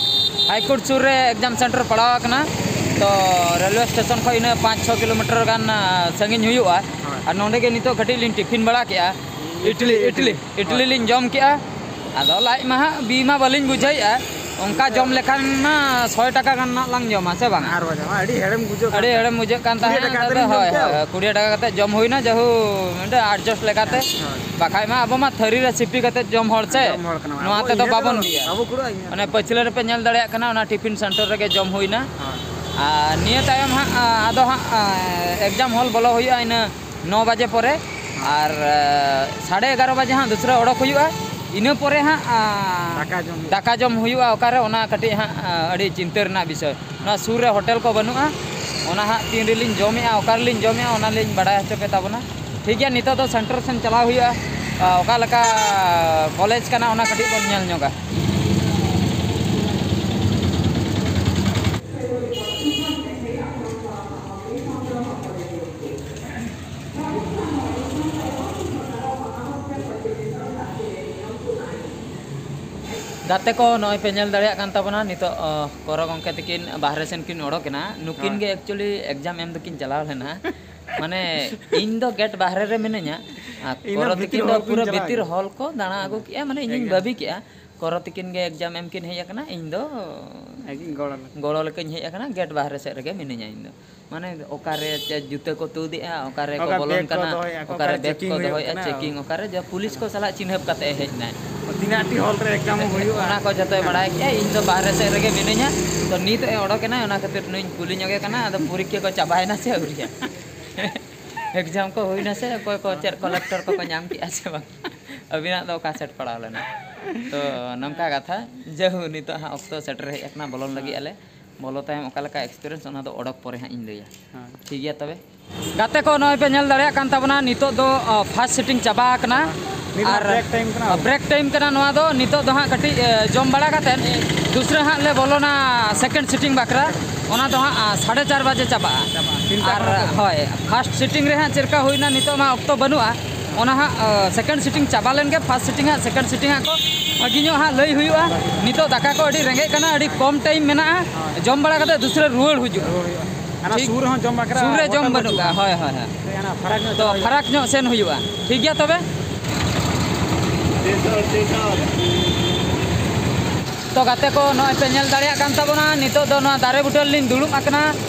ᱦᱟᱭ ᱠᱳᱨᱴ ᱥᱩᱨ ᱨᱮ exam center ᱯᱟᱲᱟᱣ ᱟᱠᱟᱱᱟ᱾ ᱛᱚ ᱨᱮᱞᱣᱮ ᱥᱴᱮᱥᱚᱱ ᱠᱷᱚᱱ ᱤᱱᱟᱹ ᱯᱟᱸᱪ ᱪᱷᱚ ᱠᱤᱞᱳᱢᱤᱴᱟᱨ ᱜᱟᱱ ᱥᱟᱺᱜᱤᱧ ᱦᱩᱭᱩᱜᱼᱟ᱾ ᱟᱨ ᱱᱚᱸᱰᱮ ᱜᱮ ᱱᱤᱛᱚᱜ ᱠᱟᱹᱴᱤᱡ ᱞᱤᱧ ᱴᱤᱯᱷᱤᱱ ᱵᱟᱲᱟ ᱠᱮᱜᱼᱟ᱾ ᱤᱰᱞᱤ, ᱤᱰᱞᱤ, ᱤᱰᱞᱤ ᱞᱤᱧ ᱡᱚᱢ ᱠᱮᱜᱼᱟ᱾ ᱟᱫᱚ ᱞᱟᱡ ᱢᱟ ᱦᱟᱸᱜ ᱵᱤ ᱢᱟ ᱵᱟᱹᱞᱤᱧ ᱵᱩᱡᱷᱟᱹᱣᱮᱫᱼᱟ, ᱚᱱᱠᱟ ᱡᱚᱢ ᱞᱮᱠᱷᱟᱱ ᱢᱟ ᱥᱚᱭ ᱴᱟᱠᱟ ᱜᱟᱱ ᱦᱟᱸᱜ ᱞᱟᱝ ᱡᱚᱢᱟ, ᱥᱮ ᱵᱟᱝ? ᱟᱨ ᱵᱟᱝ, ᱟᱹᱰᱤ ᱦᱮᱲᱮᱢ ᱵᱩᱡᱷᱟᱹᱜ ᱟᱹᱰᱤ ᱠᱟᱱᱟ᱾ ᱦᱮᱲᱮᱢ ᱵᱩᱡᱷᱟᱹᱜ ᱠᱟᱱ ᱠᱩᱲᱤ ᱛᱟᱦᱮᱸᱫ, ᱴᱟᱠᱟ ᱟᱫᱚ ᱠᱟᱛᱮ ᱞᱤᱧ ᱡᱚᱢ ᱦᱳᱭ, ᱠᱮᱜᱼᱟ᱾ ᱦᱳᱭ, ᱠᱩᱲᱤ ᱴᱟᱠᱟ ᱠᱟᱛᱮ ᱡᱚᱢ ᱦᱩᱭᱱᱟ, ᱡᱟᱦᱳ, ᱢᱤᱫᱴᱮᱱ adjust ᱞᱮᱠᱟᱛᱮ᱾ ᱦᱳᱭ᱾ ᱵᱟᱠᱷᱟᱡ ᱢᱟ ᱟᱵᱚ ᱢᱟ ᱛᱷᱟᱹᱨᱤ ᱨᱮ ᱥᱤᱯᱤ ᱠᱟᱛᱮ ᱡᱚᱢ ᱦᱚᱲ ᱥᱮ, ᱡᱚᱢ ᱦᱚᱲ ᱠᱟᱱᱟ ᱵᱚᱱ᱾ ᱱᱚᱣᱟ ᱟᱵᱚ ᱛᱮᱫᱚ ᱤᱱᱟᱹ ᱵᱟᱵᱚᱱ ᱛᱮᱫᱚ ᱵᱤᱭᱟ᱾ ᱟᱵᱚ ᱠᱩᱲᱟᱹ ᱤᱱᱟᱹ ᱚᱱᱮ ᱯᱟᱹᱪᱷᱞᱟᱹ ᱨᱮᱯᱮ ᱧᱮᱞ ᱫᱟᱲᱮᱭᱟᱜ ᱠᱟᱱᱟ, ᱚᱱᱟ ᱴᱤᱯᱷᱤᱱ ᱥᱮᱱᱴᱟᱨ ᱨᱮᱜᱮ ᱡᱚᱢ ᱦᱩᱭᱱᱟ᱾ ᱦᱳᱭ᱾ ᱟᱨ ᱱᱤᱭᱟᱹ ᱛᱟᱭᱚᱢ ᱦᱟᱸᱜ, ᱟᱫᱚ ᱦᱟᱸᱜ, exam hall ᱵᱚᱞᱚ ᱦᱩᱭᱩᱜᱼᱟ ᱤᱱᱟᱹ ᱱᱚ ᱵᱟᱡᱮ ᱯᱚᱨᱮ᱾ ᱟᱨ, ᱮ, ᱥᱟᱲᱮ ᱮᱜᱟᱨᱚ ᱵᱟᱡᱮ ᱦᱟᱸᱜ ᱫᱩᱥᱨᱟᱹ ᱚᱰᱚᱠ ᱦᱩᱭᱩᱜᱼᱟ᱾ ᱤᱱᱟᱹ ᱯᱚᱨᱮ ᱦᱟᱸᱜ, ᱟ, ᱫᱟᱠᱟ ᱡᱚᱢ ᱦᱩᱭᱩᱜᱼᱟ᱾ ᱫᱟᱠᱟ ᱡᱚᱢ ᱦᱩᱭᱩᱜᱼᱟ ᱚᱠᱟᱨᱮ, ᱚᱱᱟ ᱠᱟᱹᱴᱤᱡ ᱦᱟᱸᱜ, ᱟ, ᱟᱹᱰᱤ ᱪᱤᱱᱛᱟᱹ ᱨᱮᱱᱟᱜ ᱵᱤᱥᱚᱭ᱾ ᱱᱚᱣᱟ ᱥᱩᱨ ᱨᱮ ᱦᱳᱴᱮᱞ ᱠᱚ ᱵᱟᱹᱱᱩᱜᱼᱟ᱾ ᱚᱱᱟ ᱦᱟᱸᱜ ᱛᱤᱱ ᱨᱮᱞᱤᱧ ᱡᱚᱢᱮᱜᱼᱟ, ᱚᱠᱟ ᱨᱮᱞᱤᱧ ᱡᱚᱢᱮᱜᱼᱟ, ᱚᱱᱟ ᱞᱤᱧ ᱵᱟᱲᱟᱭ ᱦᱚᱪᱚ ᱯᱮ ᱛᱟᱵᱚᱱᱟ᱾ ᱴᱷᱤᱠ ᱜᱮᱭᱟ, ᱱᱤᱛᱚᱜ ᱫᱚ ᱥᱮᱱᱴᱟᱨ ᱥᱮᱱ ᱪᱟᱞᱟᱣ ᱦᱩᱭᱩᱜᱼᱟ᱾ ᱟ, ᱚᱠᱟ ᱞᱮᱠᱟ ᱠᱚᱞᱮᱡᱽ ᱠᱟᱱᱟ, ᱚᱱᱟ ᱠᱟᱹᱴᱤᱡ ᱵᱚᱱ ᱧᱮᱞ ᱧᱚᱜᱟ᱾ ᱜᱟᱛᱮ ᱠᱚ, ᱱᱚᱜᱼᱚᱭ ᱯᱮ ᱧᱮᱞ ᱫᱟᱲᱮᱭᱟᱜ ᱠᱟᱱ ᱛᱟᱵᱚᱱᱟ, ᱱᱤᱛᱚᱜ, ᱚ, ᱠᱚᱨᱚ ᱜᱚᱢᱠᱮ ᱛᱟᱹᱠᱤᱱ ᱵᱟᱦᱨᱮ ᱥᱮᱱ ᱠᱤᱱ ᱚᱰᱚᱠ ᱮᱱᱟ᱾ ᱱᱩᱠᱤᱱ ᱦᱳᱭ᱾ ᱜᱮ actually exam ᱮᱢ ᱫᱚᱠᱤᱱ ᱪᱟᱞᱟᱣ ᱞᱮᱱᱟ᱾ ᱢᱟᱱᱮ, ᱤᱧ ᱫᱚ ᱜᱮᱴ ᱵᱟᱦᱨᱮ ᱨᱮ ᱢᱤᱱᱟᱹᱧᱟ, ᱟᱨ ᱤᱧ ᱫᱚ ᱠᱚᱨᱚ ᱵᱷᱤᱛᱤᱨ ᱛᱟᱹᱠᱤᱱ ᱫᱚ ᱦᱚᱲ ᱠᱤᱱ ᱯᱩᱨᱟᱹ ᱪᱟᱞᱟᱣ ᱵᱷᱤᱛᱤᱨ ᱠᱟᱱᱟ᱾ ᱦᱚᱞ ᱠᱚ ᱫᱟᱬᱟ ᱟᱹᱜᱩ ᱠᱮᱜᱼᱟ, ᱢᱟᱱᱮ, ᱤᱧᱤᱧ ᱮᱠᱫᱚᱢ᱾ ᱵᱟᱹᱵᱤ ᱠᱮᱜᱼᱟ᱾ ᱠᱚᱨᱚ ᱛᱤᱠᱤᱱ ᱜᱮ exam ᱮᱢ ᱠᱤᱱ ᱦᱮᱡ ᱟᱠᱟᱱᱟ, ᱤᱧ ᱫᱚ ᱟᱹᱠᱤᱱ ᱜᱚᱲᱚ ᱞᱮᱠᱟ᱾ ᱜᱚᱲᱚ ᱞᱮᱠᱟᱧ ᱦᱮᱡ ᱟᱠᱟᱱᱟ, ᱜᱮᱴ ᱵᱟᱦᱨᱮ ᱥᱮᱫ ᱨᱮᱜᱮ ᱢᱤᱱᱟᱹᱧᱟ ᱤᱧ ᱫᱚ᱾ ᱢᱟᱱᱮ ᱚᱠᱟᱨᱮ ᱪᱮᱫ ᱡᱩᱛᱟᱹ ᱠᱚ ᱛᱩᱫ ᱮᱜᱼᱟ, ᱚᱠᱟᱨᱮ ᱠᱚ ᱚᱠᱟ ᱵᱚᱞᱚᱱ ᱵᱮᱜᱽ ᱠᱚ ᱠᱟᱱᱟ, ᱫᱚᱦᱚᱭᱮᱜᱼᱟ, ᱚᱠᱟᱨᱮ ᱚᱠᱟᱨᱮ ᱵᱮᱜᱽ ᱪᱮᱠᱤᱝ ᱠᱚ ᱦᱩᱭᱩᱜ ᱫᱚᱦᱚᱭᱮᱜᱼᱟ, ᱠᱟᱱᱟ᱾ ᱪᱮᱠᱤᱝ ᱚᱠᱟᱨᱮ, ᱡᱟ ᱯᱩᱞᱤᱥ ᱠᱚ ᱥᱟᱞᱟᱜ ᱪᱤᱱᱦᱟᱹᱯ ᱠᱟᱛᱮ ᱮ ᱦᱮᱡ ᱮᱱᱟᱭ᱾ ᱛᱤᱱᱟᱹᱜ ᱴᱤ ᱦᱚᱞ ᱨᱮ exam ᱦᱚᱸ ᱦᱩᱭᱩᱜᱼᱟ᱾ ᱚᱱᱟ ᱠᱚ ᱡᱚᱛᱚᱭ ᱵᱟᱲᱟᱭ ᱠᱮᱜᱼᱟ, ᱤᱧ ᱫᱚ ᱵᱟᱦᱨᱮ ᱥᱮᱫ ᱨᱮᱜᱮ ᱢᱤᱱᱟᱹᱧᱟ᱾ ᱛᱚ ᱱᱤᱛ ᱮ ᱚᱰᱚᱠ ᱮᱱᱟ, ᱚᱱᱟ ᱠᱷᱟᱹᱛᱤᱨ ᱱᱩᱭᱤᱧ ᱠᱩᱞᱤ ᱧᱚᱜᱮ ᱠᱟᱱᱟ, ᱟᱫᱚ ᱯᱚᱨᱤᱠᱠᱷᱟ ᱠᱚ ᱪᱟᱵᱟᱭᱮᱱᱟ ᱥᱮ ᱟᱹᱣᱨᱤᱭᱟ? Exam ᱠᱚ ᱦᱩᱭᱱᱟ ᱥᱮ, ᱚᱠᱚᱭ ᱠᱚ ᱪᱮᱫ ᱠᱚᱞᱮᱠᱴᱚᱨ ᱠᱚᱠᱚ ᱧᱟᱢ ᱠᱮᱜᱼᱟ ᱥᱮ ᱵᱟᱝ? ᱟᱹᱵᱤᱱᱟᱜ ᱫᱚ ᱚᱠᱟ ᱥᱮᱴ ᱯᱟᱲᱟᱣ ᱞᱮᱱᱟ? ᱛᱚ, ᱱᱚᱝᱠᱟ ᱠᱟᱛᱷᱟ᱾ ᱡᱟᱹᱦᱩ, ᱱᱤᱛᱚᱜ ᱦᱟᱸᱜ ᱚᱠᱛᱚ ᱥᱮᱴᱮᱨ ᱦᱮᱡ ᱟᱠᱟᱱᱟ, ᱵᱚᱞᱚᱱ ᱞᱟᱹᱜᱤᱫ ᱟᱞᱮ᱾ ᱵᱚᱞᱚ ᱛᱟᱭᱚᱢ ᱚᱠᱟ ᱞᱮᱠᱟ experience, ᱚᱱᱟ ᱫᱚ ᱚᱰᱚᱠ ᱯᱚᱨᱮ ᱦᱟᱸᱜ ᱤᱧ ᱞᱟᱹᱭᱟ᱾ ᱦᱮᱸ᱾ ᱴᱷᱤᱠ ᱜᱮᱭᱟ ᱛᱚᱵᱮ? ᱜᱟᱛᱮ ᱠᱚ, ᱱᱚᱜᱼᱚᱭ ᱯᱮ ᱧᱮᱞ ᱫᱟᱲᱮᱭᱟᱜ ᱠᱟᱱ ᱛᱟᱵᱚᱱᱟ, ᱱᱤᱛᱚᱜ ᱫᱚ, ᱚ, first sitting ᱪᱟᱵᱟ ᱟᱠᱟᱱᱟ᱾ ᱱᱤᱛ ᱟᱨ break time ᱠᱟᱱᱟ᱾ ᱚ, break time ᱠᱟᱱᱟ ᱱᱚᱣᱟ ᱫᱚ᱾ ᱱᱤᱛᱚᱜ ᱫᱚ ᱦᱟᱸᱜ ᱠᱟᱹᱴᱤᱡ, ᱮ, ᱡᱚᱢ ᱵᱟᱲᱟ ᱠᱟᱛᱮᱫ ᱫᱩᱥᱨᱟᱹ ᱦᱟᱸᱜ ᱞᱮ ᱵᱚᱞᱚᱱᱟ second sitting ᱵᱟᱠᱷᱨᱟ᱾ ᱚᱱᱟ ᱫᱚ ᱦᱟᱸᱜ, ᱟ, ᱥᱟᱲᱮ ᱪᱟᱨ ᱵᱟᱡᱮ ᱪᱟᱵᱟᱜᱼᱟ᱾ ᱪᱟᱵᱟᱜᱼᱟ᱾ ᱪᱤᱱᱛᱟ ᱟᱨ ᱵᱷᱟᱵᱽᱱᱟ ᱛᱟᱦᱮᱱᱟ᱾ ᱦᱳᱭ, ᱯᱷᱟᱥᱴ ᱥᱤᱴᱤᱝ ᱨᱮ ᱦᱟᱸᱜ ᱪᱮᱫ ᱞᱮᱠᱟ ᱦᱩᱭᱱᱟ, ᱱᱤᱛᱚᱜ ᱢᱟ ᱚᱠᱛᱚ ᱵᱟᱹᱱᱩᱜᱼᱟ᱾ ᱚᱱᱟ ᱦᱟᱸᱜ ᱥᱮᱠᱮᱱᱰ ᱥᱤᱴᱤᱝ ᱪᱟᱵᱟ ᱞᱮᱱ ᱜᱮ, ᱯᱷᱟᱥᱴ ᱥᱤᱴᱤᱝ ᱦᱟᱸᱜ, ᱥᱮᱠᱮᱱᱰ ᱥᱤᱴᱤᱝ ᱦᱟᱸᱜ ᱠᱚ ᱵᱷᱟᱹᱜᱤ ᱧᱚᱜ ᱦᱟᱸᱜ ᱞᱟᱹᱭ ᱦᱩᱭᱩᱜᱼᱟ᱾ ᱱᱤᱛᱚᱜ ᱫᱟᱠᱟ ᱠᱚ ᱟᱹᱰᱤ ᱨᱮᱸᱜᱮᱡ ᱠᱟᱱᱟ, ᱟᱹᱰᱤ ᱠᱚᱢ ᱴᱟᱭᱤᱢ ᱢᱮᱱᱟᱜᱼᱟ, ᱡᱚᱢ ᱵᱟᱲᱟ ᱠᱟᱛᱮ ᱫᱩᱥᱨᱟ ᱨᱩᱣᱟᱹᱲ ᱦᱩᱭᱩᱜᱼᱟ᱾ ᱨᱩᱣᱟᱹᱲ ᱦᱩᱭᱩᱜᱼᱟ᱾ ᱦᱟᱱᱟ ᱴᱷᱤᱠ᱾ ᱥᱩᱨ ᱨᱮᱦᱚᱸ ᱡᱚᱢ ᱵᱟᱠᱷᱨᱟ ᱥᱩᱨ ᱨᱮ ᱡᱚᱢ ᱦᱳᱴᱮᱞ ᱵᱟᱹᱱᱩᱜᱼᱟ᱾ ᱵᱟᱹᱪᱩᱜᱼᱟ᱾ ᱦᱳᱭ, ᱦᱳᱭ, ᱦᱳᱭ᱾ ᱦᱟᱱᱟ ᱯᱷᱟᱨᱟᱠ ᱧᱚᱜ ᱛᱚ ᱪᱟᱞᱟᱜ ᱯᱷᱟᱨᱟᱠ ᱧᱚᱜ ᱥᱮᱱ ᱦᱩᱭᱩᱜᱼᱟ᱾ ᱴᱷᱤᱠ ᱜᱮᱭᱟ ᱛᱚᱵᱮ᱾ ᱛᱚ ᱜᱟᱛᱮ ᱠᱚ, ᱱᱚᱜᱼᱚᱭ ᱯᱮ ᱧᱮᱞ ᱫᱟᱲᱮᱭᱟᱜ ᱠᱟᱱ ᱛᱟᱵᱚᱱᱟ, ᱱᱤᱛᱚᱜ ᱫᱚ ᱱᱚᱣᱟ ᱫᱟᱨᱮ ᱵᱩᱴᱟᱹ ᱨᱮᱞᱤᱧ ᱫᱩᱲᱩᱵ ᱟᱠᱟᱱᱟ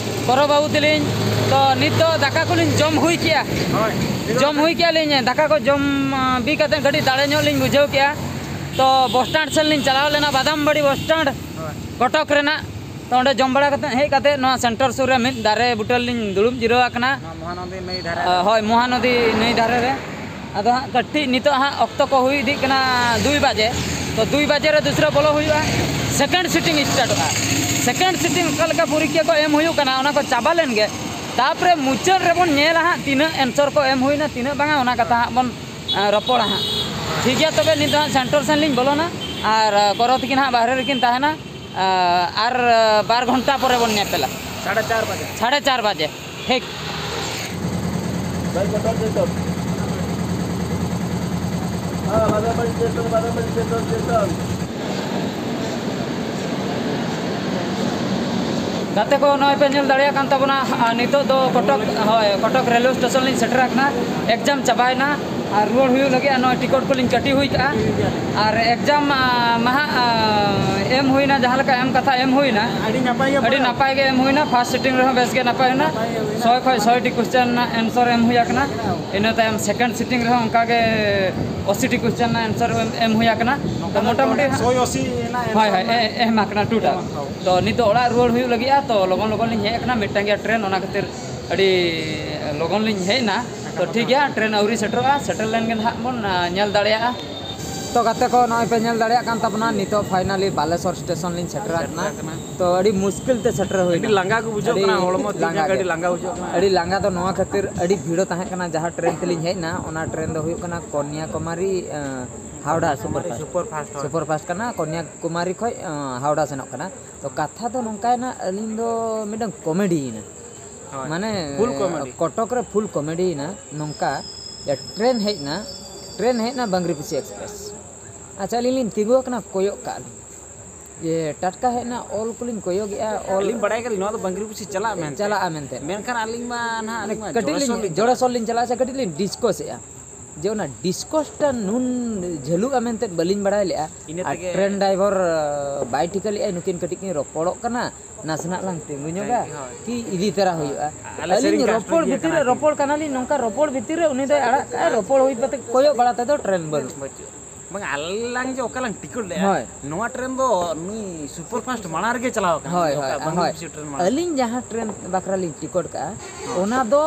ᱠᱚᱨᱚ ᱵᱟᱹᱵᱩ ᱛᱮᱞᱤᱧ᱾ ᱛᱚ ᱱᱤᱛ ᱫᱚ ᱫᱟᱠᱟ ᱠᱚᱞᱤᱧ ᱡᱚᱢ ᱦᱩᱭ ᱠᱮᱜᱼᱟ᱾ ᱦᱳᱭ᱾ ᱡᱚᱢ ᱦᱩᱭ ᱠᱮᱜᱼᱟ ᱞᱤᱧ, ᱫᱟᱠᱟ ᱠᱚ ᱡᱚᱢ, ᱟᱸ, ᱵᱤ ᱠᱟᱛᱮ ᱠᱟᱹᱴᱤᱡ ᱫᱟᱲᱮ ᱧᱚᱜ ᱞᱤᱧ ᱵᱩᱡᱷᱟᱹᱣ ᱠᱮᱜᱼᱟ᱾ ᱛᱚ ᱵᱚᱥ ᱥᱴᱮᱱᱰ ᱥᱮᱱ ᱞᱤᱧ ᱪᱟᱞᱟᱣ ᱞᱮᱱᱟ, ᱵᱟᱫᱟᱢᱵᱟᱲᱤ ᱵᱚᱥ ᱥᱴᱮᱱᱰ, ᱦᱳᱭ᱾ ᱠᱚᱴᱚᱠ ᱨᱮᱱᱟᱜ᱾ ᱛᱚ ᱚᱸᱰᱮ ᱡᱚᱢ ᱵᱟᱲᱟ ᱠᱟᱛᱮ ᱦᱮᱡ ᱠᱟᱛᱮ ᱱᱚᱣᱟ ᱥᱮᱱᱴᱟᱨ ᱥᱩᱨ ᱨᱮ ᱢᱤᱫ ᱫᱟᱨᱮ ᱵᱩᱴᱟᱹ ᱨᱮᱞᱤᱧ ᱫᱩᱲᱩᱵ ᱡᱤᱨᱟᱹᱣ ᱟᱠᱟᱱᱟ᱾ ᱱᱚᱣᱟ ᱢᱚᱦᱟᱱᱚᱫᱤ ᱱᱟᱹᱭ ᱫᱷᱟᱨᱮ ᱨᱮ᱾ ᱟ, ᱦᱳᱭ, ᱢᱚᱦᱟᱱᱚᱫᱤ ᱱᱟᱹᱭ ᱫᱷᱟᱨᱮ ᱨᱮ᱾ ᱟᱫᱚ ᱦᱟᱸᱜ ᱠᱟᱹᱴᱤᱡ ᱱᱤᱛᱚᱜ ᱦᱟᱸᱜ ᱚᱠᱛᱚ ᱠᱚ ᱦᱩᱭ ᱤᱫᱤᱜ ᱠᱟᱱᱟ ᱫᱩᱭ ᱵᱟᱡᱮ᱾ ᱛᱚ ᱫᱩᱭ ᱵᱟᱡᱮ ᱨᱮ ᱫᱩᱥᱨᱟ ᱵᱚᱞᱚ ᱦᱩᱭᱩᱜᱼᱟ, ᱥᱮᱠᱮᱱᱰ ᱥᱤᱴᱤᱝ ᱥᱴᱟᱨᱴᱚᱜᱼᱟ᱾ ᱥᱮᱠᱮᱱᱰ ᱥᱤᱴᱤᱝ ᱚᱠᱟ ᱞᱮᱠᱟ ᱯᱚᱨᱤᱠᱠᱷᱟ ᱠᱚ ᱮᱢ ᱦᱩᱭᱩᱜ ᱠᱟᱱᱟ, ᱚᱱᱟ ᱠᱚ ᱪᱟᱵᱟ ᱞᱮᱱ ᱜᱮ, ᱛᱟᱯᱚᱨᱮ ᱢᱩᱪᱟᱹᱫ ᱨᱮᱵᱚᱱ ᱧᱮᱞᱟ ᱦᱟᱸᱜ ᱛᱤᱱᱟᱹᱜ ᱮᱱᱥᱚᱨ ᱠᱚ ᱮᱢ ᱦᱩᱭᱱᱟ, ᱛᱤᱱᱟᱹᱜ ᱵᱟᱝᱟ, ᱚᱱᱟ ᱠᱟᱛᱷᱟ ᱦᱟᱸᱜ ᱵᱚᱱ, ᱮᱸ, ᱨᱚᱯᱚᱲᱟ ᱦᱟᱸᱜ᱾ ᱴᱷᱤᱠ ᱜᱮᱭᱟ, ᱛᱚᱵᱮ ᱱᱤᱛ ᱫᱚ ᱦᱟᱸᱜ ᱥᱮᱱᱴᱟᱨ ᱥᱮᱱ ᱞᱤᱧ ᱵᱚᱞᱚᱱᱟ, ᱟᱨ, ᱮᱸ, ᱠᱚᱨᱚ ᱛᱤᱠᱤᱱ ᱦᱟᱸᱜ ᱵᱟᱦᱨᱮ ᱨᱮᱠᱤᱱ ᱛᱟᱦᱮᱱᱟ᱾ ᱟᱨ ᱵᱟᱨ ᱜᱷᱚᱱᱴᱟ ᱯᱚᱨᱮ ᱵᱚᱱ ᱧᱮᱯᱮᱞᱟ᱾ ᱥᱟᱲᱮ ᱪᱟᱨ ᱵᱟᱡᱮ᱾ ᱥᱟᱲᱮ ᱪᱟᱨ ᱵᱟᱡᱮ, ᱴᱷᱤᱠ᱾ ᱜᱟᱛᱮ ᱠᱚ, ᱱᱚᱜᱼᱚᱭ ᱯᱮ ᱧᱮᱞ ᱫᱟᱲᱮᱭᱟᱜ ᱠᱟᱱ ᱛᱟᱵᱚᱱᱟ, ᱟᱨ ᱱᱤᱛᱚᱜ ᱫᱚ ᱠᱚᱴᱚᱠ, ᱦᱳᱭ, ᱠᱚᱴᱚᱠ ᱨᱮᱞᱣᱮ ᱥᱴᱮᱥᱚᱱ ᱞᱤᱧ ᱥᱮᱴᱮᱨ ᱟᱠᱟᱱᱟ᱾ ᱮᱠᱡᱟᱢ ᱪᱟᱵᱟᱭᱮᱱᱟ᱾ ᱟᱨ ᱨᱩᱣᱟᱹᱲ ᱦᱩᱭᱩᱜ ᱞᱟᱹᱜᱤᱫ, ᱟᱨ ᱱᱚᱜᱼᱚᱭ ᱴᱤᱠᱤᱴ ᱠᱚᱞᱤᱧ ᱠᱟᱹᱴᱤ ᱦᱩᱭ ᱠᱟᱜᱼᱟ᱾ ᱟᱨ ᱮᱠᱡᱟᱢ, ᱟ, ᱢᱟᱦᱟ, ᱟ, ᱮᱢ ᱦᱩᱭᱱᱟ, ᱡᱟᱦᱟᱸ ᱞᱮᱠᱟ ᱮᱢ ᱠᱟᱛᱷᱟ ᱮᱢ ᱦᱩᱭᱱᱟ, ᱟᱹᱰᱤ ᱱᱟᱯᱟᱭ ᱜᱮ ᱟᱹᱰᱤ ᱯᱟᱲᱟᱣ᱾ ᱱᱟᱯᱟᱭ ᱜᱮ ᱮᱢ ᱦᱩᱭᱱᱟ᱾ ᱯᱷᱟᱥᱴ ᱥᱤᱴᱤᱝ ᱨᱮᱦᱚᱸ ᱵᱮᱥ ᱜᱮ ᱱᱟᱯᱟᱭ ᱦᱩᱭᱱᱟ᱾ ᱱᱟᱯᱟᱭ ᱜᱮ ᱦᱩᱭᱱᱟ᱾ ᱥᱚᱭ ᱠᱷᱚᱱ ᱥᱚᱭ ᱴᱤ ᱠᱚᱥᱪᱮᱱ ᱨᱮᱱᱟᱜ ᱮᱱᱥᱟᱨ ᱮᱢ ᱦᱩᱭ ᱟᱠᱟᱱᱟ᱾ ᱤᱱᱟᱹ ᱛᱟᱭᱚᱢ ᱥᱮᱠᱮᱱᱰ ᱥᱤᱴᱤᱝ ᱨᱮᱦᱚᱸ ᱚᱱᱠᱟ ᱜᱮ ᱟᱥᱤ ᱴᱤ ᱠᱚᱥᱪᱮᱱ ᱨᱮᱱᱟᱜ ᱮᱱᱥᱟᱨ ᱮᱢ, ᱮᱢ ᱦᱩᱭ ᱟᱠᱟᱱᱟ᱾ ᱛᱚ ᱢᱚᱴᱟᱢᱩᱴᱤ ᱦᱟᱸᱜ ᱥᱚᱭ ᱟᱥᱤ ᱨᱮᱱᱟᱜ ᱦᱳᱭ, ᱮᱱᱥᱟᱨ ᱦᱳᱭ, ᱨᱮᱱᱟᱜ ᱮ-, ᱮᱢ ᱟᱠᱟᱱᱟ ᱴᱳᱴᱟᱞ᱾ ᱮᱢ ᱟᱠᱟᱱᱟ᱾ ᱛᱚ ᱱᱤᱛᱚᱜ ᱚᱲᱟᱜ ᱨᱩᱣᱟᱹᱲ ᱦᱩᱭᱩᱜ ᱞᱟᱹᱜᱤᱫᱼᱟ, ᱛᱚ ᱞᱚᱜᱚᱱ ᱞᱚᱜᱚᱱ ᱞᱤᱧ ᱦᱮᱡ ᱟᱠᱟᱱᱟ, ᱢᱤᱫᱴᱟᱝ ᱜᱮᱭᱟ ᱴᱨᱮᱱ, ᱚᱱᱟ ᱠᱷᱟᱹᱛᱤᱨ ᱟᱹᱰᱤ ᱞᱚᱜᱚᱱ ᱞᱤᱧ ᱦᱮᱡ ᱮᱱᱟ᱾ ᱛᱚ ᱴᱷᱤᱠ ᱜᱮᱭᱟ, ᱴᱨᱮᱱ ᱟᱹᱣᱨᱤ ᱥᱮᱴᱮᱨᱚᱜᱼᱟ, ᱥᱮᱴᱮᱨ ᱞᱮᱱ ᱜᱮ ᱱᱟᱦᱟᱜ ᱵᱚᱱ, ᱟ, ᱧᱮᱞ ᱫᱟᱲᱮᱭᱟᱜᱼᱟ᱾ ᱛᱚ ᱜᱟᱛᱮ ᱠᱚ, ᱱᱚᱜᱼᱚᱭ ᱯᱮ ᱧᱮᱞ ᱫᱟᱲᱮᱭᱟᱜ ᱠᱟᱱ ᱛᱟᱵᱚᱱᱟ, ᱱᱤᱛᱚᱜ ᱯᱷᱟᱭᱱᱟᱞᱤ ᱵᱟᱞᱮᱥᱚᱨ ᱥᱴᱮᱥᱚᱱ ᱞᱤᱧ ᱥᱮᱴᱮᱨ ᱟᱠᱟᱱᱟ᱾ ᱥᱮᱴᱮᱨ ᱟᱠᱟᱱᱟ᱾ ᱛᱚ ᱟᱹᱰᱤ ᱢᱩᱥᱠᱤᱞ ᱛᱮ ᱥᱮᱴᱮᱨ ᱦᱩᱭᱱᱟ᱾ ᱟᱹᱰᱤ ᱞᱟᱸᱜᱟ ᱠᱚ ᱵᱩᱡᱷᱟᱹᱜ ᱠᱟᱱᱟ, ᱦᱚᱲᱢᱚ ᱛᱤ ᱡᱟᱸᱜᱟ ᱟᱹᱰᱤ ᱞᱟᱸᱜᱟ ᱵᱩᱡᱷᱟᱹᱜ ᱠᱟᱱᱟ᱾ ᱟᱹᱰᱤ ᱞᱟᱸᱜᱟ ᱫᱚ ᱱᱚᱣᱟ ᱠᱷᱟᱹᱛᱤᱨ, ᱟᱹᱰᱤ ᱵᱷᱤᱲ ᱛᱟᱦᱮᱸ ᱠᱟᱱᱟ ᱡᱟᱦᱟᱸ ᱴᱨᱮᱱ ᱛᱮᱞᱤᱧ ᱦᱮᱡ ᱮᱱᱟ, ᱚᱱᱟ ᱴᱨᱮᱱ ᱫᱚ ᱦᱩᱭᱩᱜ ᱠᱟᱱᱟ ᱠᱚᱱᱭᱟᱠᱩᱢᱟᱨᱤ, ᱮᱸ, Howrah super first. Super first, ᱦᱳᱭ᱾ ᱥᱩᱯᱟᱨ ᱯᱷᱟᱥᱴ ᱠᱟᱱᱟ, ᱠᱚᱱᱭᱟᱠᱩᱢᱟᱨᱤ ᱠᱷᱚᱱ, ᱮᱸ, ᱦᱟᱣᱲᱟ ᱥᱮᱱᱚᱜ ᱠᱟᱱᱟ᱾ ᱛᱚ ᱠᱟᱛᱷᱟ ᱫᱚ ᱱᱚᱝᱠᱟᱭᱮᱱᱟ, ᱟᱹᱞᱤᱧ ᱫᱚ ᱢᱤᱫᱴᱟᱝ ᱠᱚᱢᱮᱰᱤᱭᱮᱱᱟ᱾ ᱦᱳᱭ᱾ ᱢᱟᱱᱮ ᱯᱷᱩᱞ ᱠᱚᱢᱮᱰᱤ᱾ ᱠᱚᱴᱚᱠ ᱨᱮ ᱯᱷᱩᱞ ᱠᱚᱢᱮᱰᱤᱭᱮᱱᱟ ᱱᱚᱝᱠᱟ ᱡᱮ ᱴᱨᱮᱱ ᱦᱮᱡ ᱮᱱᱟ, ᱴᱨᱮᱱ ᱦᱮᱡ ᱮᱱᱟ ᱵᱟᱝᱨᱤᱯᱩᱥᱤ ᱮᱠᱥᱯᱨᱮᱥ᱾ ᱟᱪᱪᱷᱟ, ᱟᱹᱞᱤᱧ ᱞᱤᱧ ᱛᱤᱸᱜᱩ ᱟᱠᱟᱱᱟ, ᱠᱚᱭᱚᱜ ᱠᱟᱜ ᱞᱤᱧ ᱡᱮ ᱴᱟᱴᱠᱟ ᱦᱮᱡ ᱮᱱᱟ, ᱚᱞ ᱠᱚᱞᱤᱧ ᱠᱚᱭᱚᱜᱮᱜᱼᱟ, ᱚᱞ ᱟᱹᱞᱤᱧ ᱵᱟᱲᱟᱭ ᱠᱟᱫᱟᱞᱤᱧ ᱱᱚᱣᱟ ᱫᱚ ᱵᱟᱝᱨᱤᱯᱩᱥᱤ ᱪᱟᱞᱟᱜᱼᱟ ᱢᱮᱱᱛᱮ᱾ ᱪᱟᱞᱟᱜᱼᱟ ᱢᱮᱱᱛᱮ᱾ ᱢᱮᱱᱠᱷᱟᱱ ᱟᱹᱞᱤᱧ ᱢᱟ ᱱᱟᱦᱟᱜ, ᱟᱹᱞᱤᱧ ᱢᱟ ᱠᱟᱹᱴᱤᱡ ᱡᱚᱲᱮᱥᱚᱨ ᱞᱤᱧ, ᱞᱤᱧ ᱡᱚᱲᱮᱥᱚᱨ ᱞᱤᱧ ᱪᱟᱞᱟᱜᱼᱟ ᱥᱮ ᱠᱟᱹᱴᱤᱡ ᱞᱤᱧ ᱰᱤᱥᱠᱚᱥᱮᱜᱼᱟ ᱡᱮ ᱚᱱᱟ ᱰᱤᱥᱠᱚᱥᱴᱟ ᱱᱩᱱ ᱡᱷᱟᱹᱞᱩᱜᱼᱟ ᱢᱮᱱᱛᱮ ᱵᱟᱹᱞᱤᱧ ᱵᱟᱲᱟᱭ ᱞᱮᱜᱼᱟ᱾ ᱤᱱᱟᱹ ᱟᱨ ᱛᱮᱜᱮ ᱴᱨᱮᱱ ᱰᱨᱟᱭᱵᱷᱟᱨ ᱵᱟᱭ ᱴᱷᱤᱠᱟᱹ ᱞᱮᱜᱼᱟ ᱱᱩᱠᱤᱱ ᱠᱟᱹᱴᱤᱡ ᱠᱤᱱ ᱨᱚᱯᱚᱲᱚᱜ ᱠᱟᱱᱟ, ᱱᱟᱥᱮᱱᱟᱜ ᱞᱟᱝ ᱛᱤᱸᱜᱩ ᱧᱚᱜᱟ, ᱦᱳᱭ᱾ ᱠᱤ ᱤᱫᱤ ᱛᱟᱨᱟ ᱦᱩᱭᱩᱜᱼᱟ᱾ ᱟᱞᱮ ᱟᱹᱞᱤᱧ ᱥᱮᱨᱮᱧ ᱨᱚᱯᱚᱲ ᱠᱟᱥᱴᱚᱢ ᱤᱭᱟᱹ ᱵᱷᱤᱛᱤᱨ ᱨᱮ, ᱠᱟᱱᱟ ᱠᱤᱱ᱾ ᱨᱚᱯᱚᱲ ᱠᱟᱱᱟᱞᱤᱧ ᱱᱚᱝᱠᱟ, ᱨᱚᱯᱚᱲ ᱵᱷᱤᱛᱤᱨ ᱨᱮ ᱩᱱᱤ ᱫᱚᱭ ᱟᱲᱟᱜ ᱠᱟᱜᱼᱟ, ᱨᱚᱯᱚᱲ ᱦᱩᱭ ᱠᱟᱛᱮ ᱠᱚᱭᱚᱜ ᱵᱟᱲᱟ ᱛᱮᱫᱚ ᱴᱨᱮᱱ ᱵᱟᱹᱱᱩᱜ᱾ ᱵᱟᱹᱪᱩᱜ᱾ ᱵᱟᱝ, ᱟᱞᱟᱝ ᱡᱮ ᱚᱠᱟ ᱞᱟᱝ ᱴᱤᱠᱤᱴ ᱞᱮᱜᱼᱟ, ᱦᱳᱭ᱾ ᱱᱚᱣᱟ ᱴᱨᱮᱱ ᱫᱚ ᱱᱩᱭ ᱥᱩᱯᱟᱨ ᱯᱷᱟᱥᱴ ᱢᱟᱲᱟᱝ ᱨᱮᱜᱮ ᱪᱟᱞᱟᱣ ᱟᱠᱟᱱᱟ᱾ ᱦᱳᱭ, ᱚᱠᱟ ᱦᱳᱭ, ᱵᱟᱝᱞᱟᱫᱮᱥᱤ ᱦᱳᱭ᱾ ᱴᱨᱮᱱ ᱢᱟᱲᱟᱝ ᱨᱮ᱾ ᱟᱹᱞᱤᱧ ᱡᱟᱦᱟᱸ ᱴᱨᱮᱱ ᱵᱟᱠᱷᱨᱟ ᱞᱤᱧ ᱴᱤᱠᱤᱴ ᱠᱟᱜᱼᱟ, ᱦᱳᱭ᱾ ᱚᱱᱟ ᱫᱚ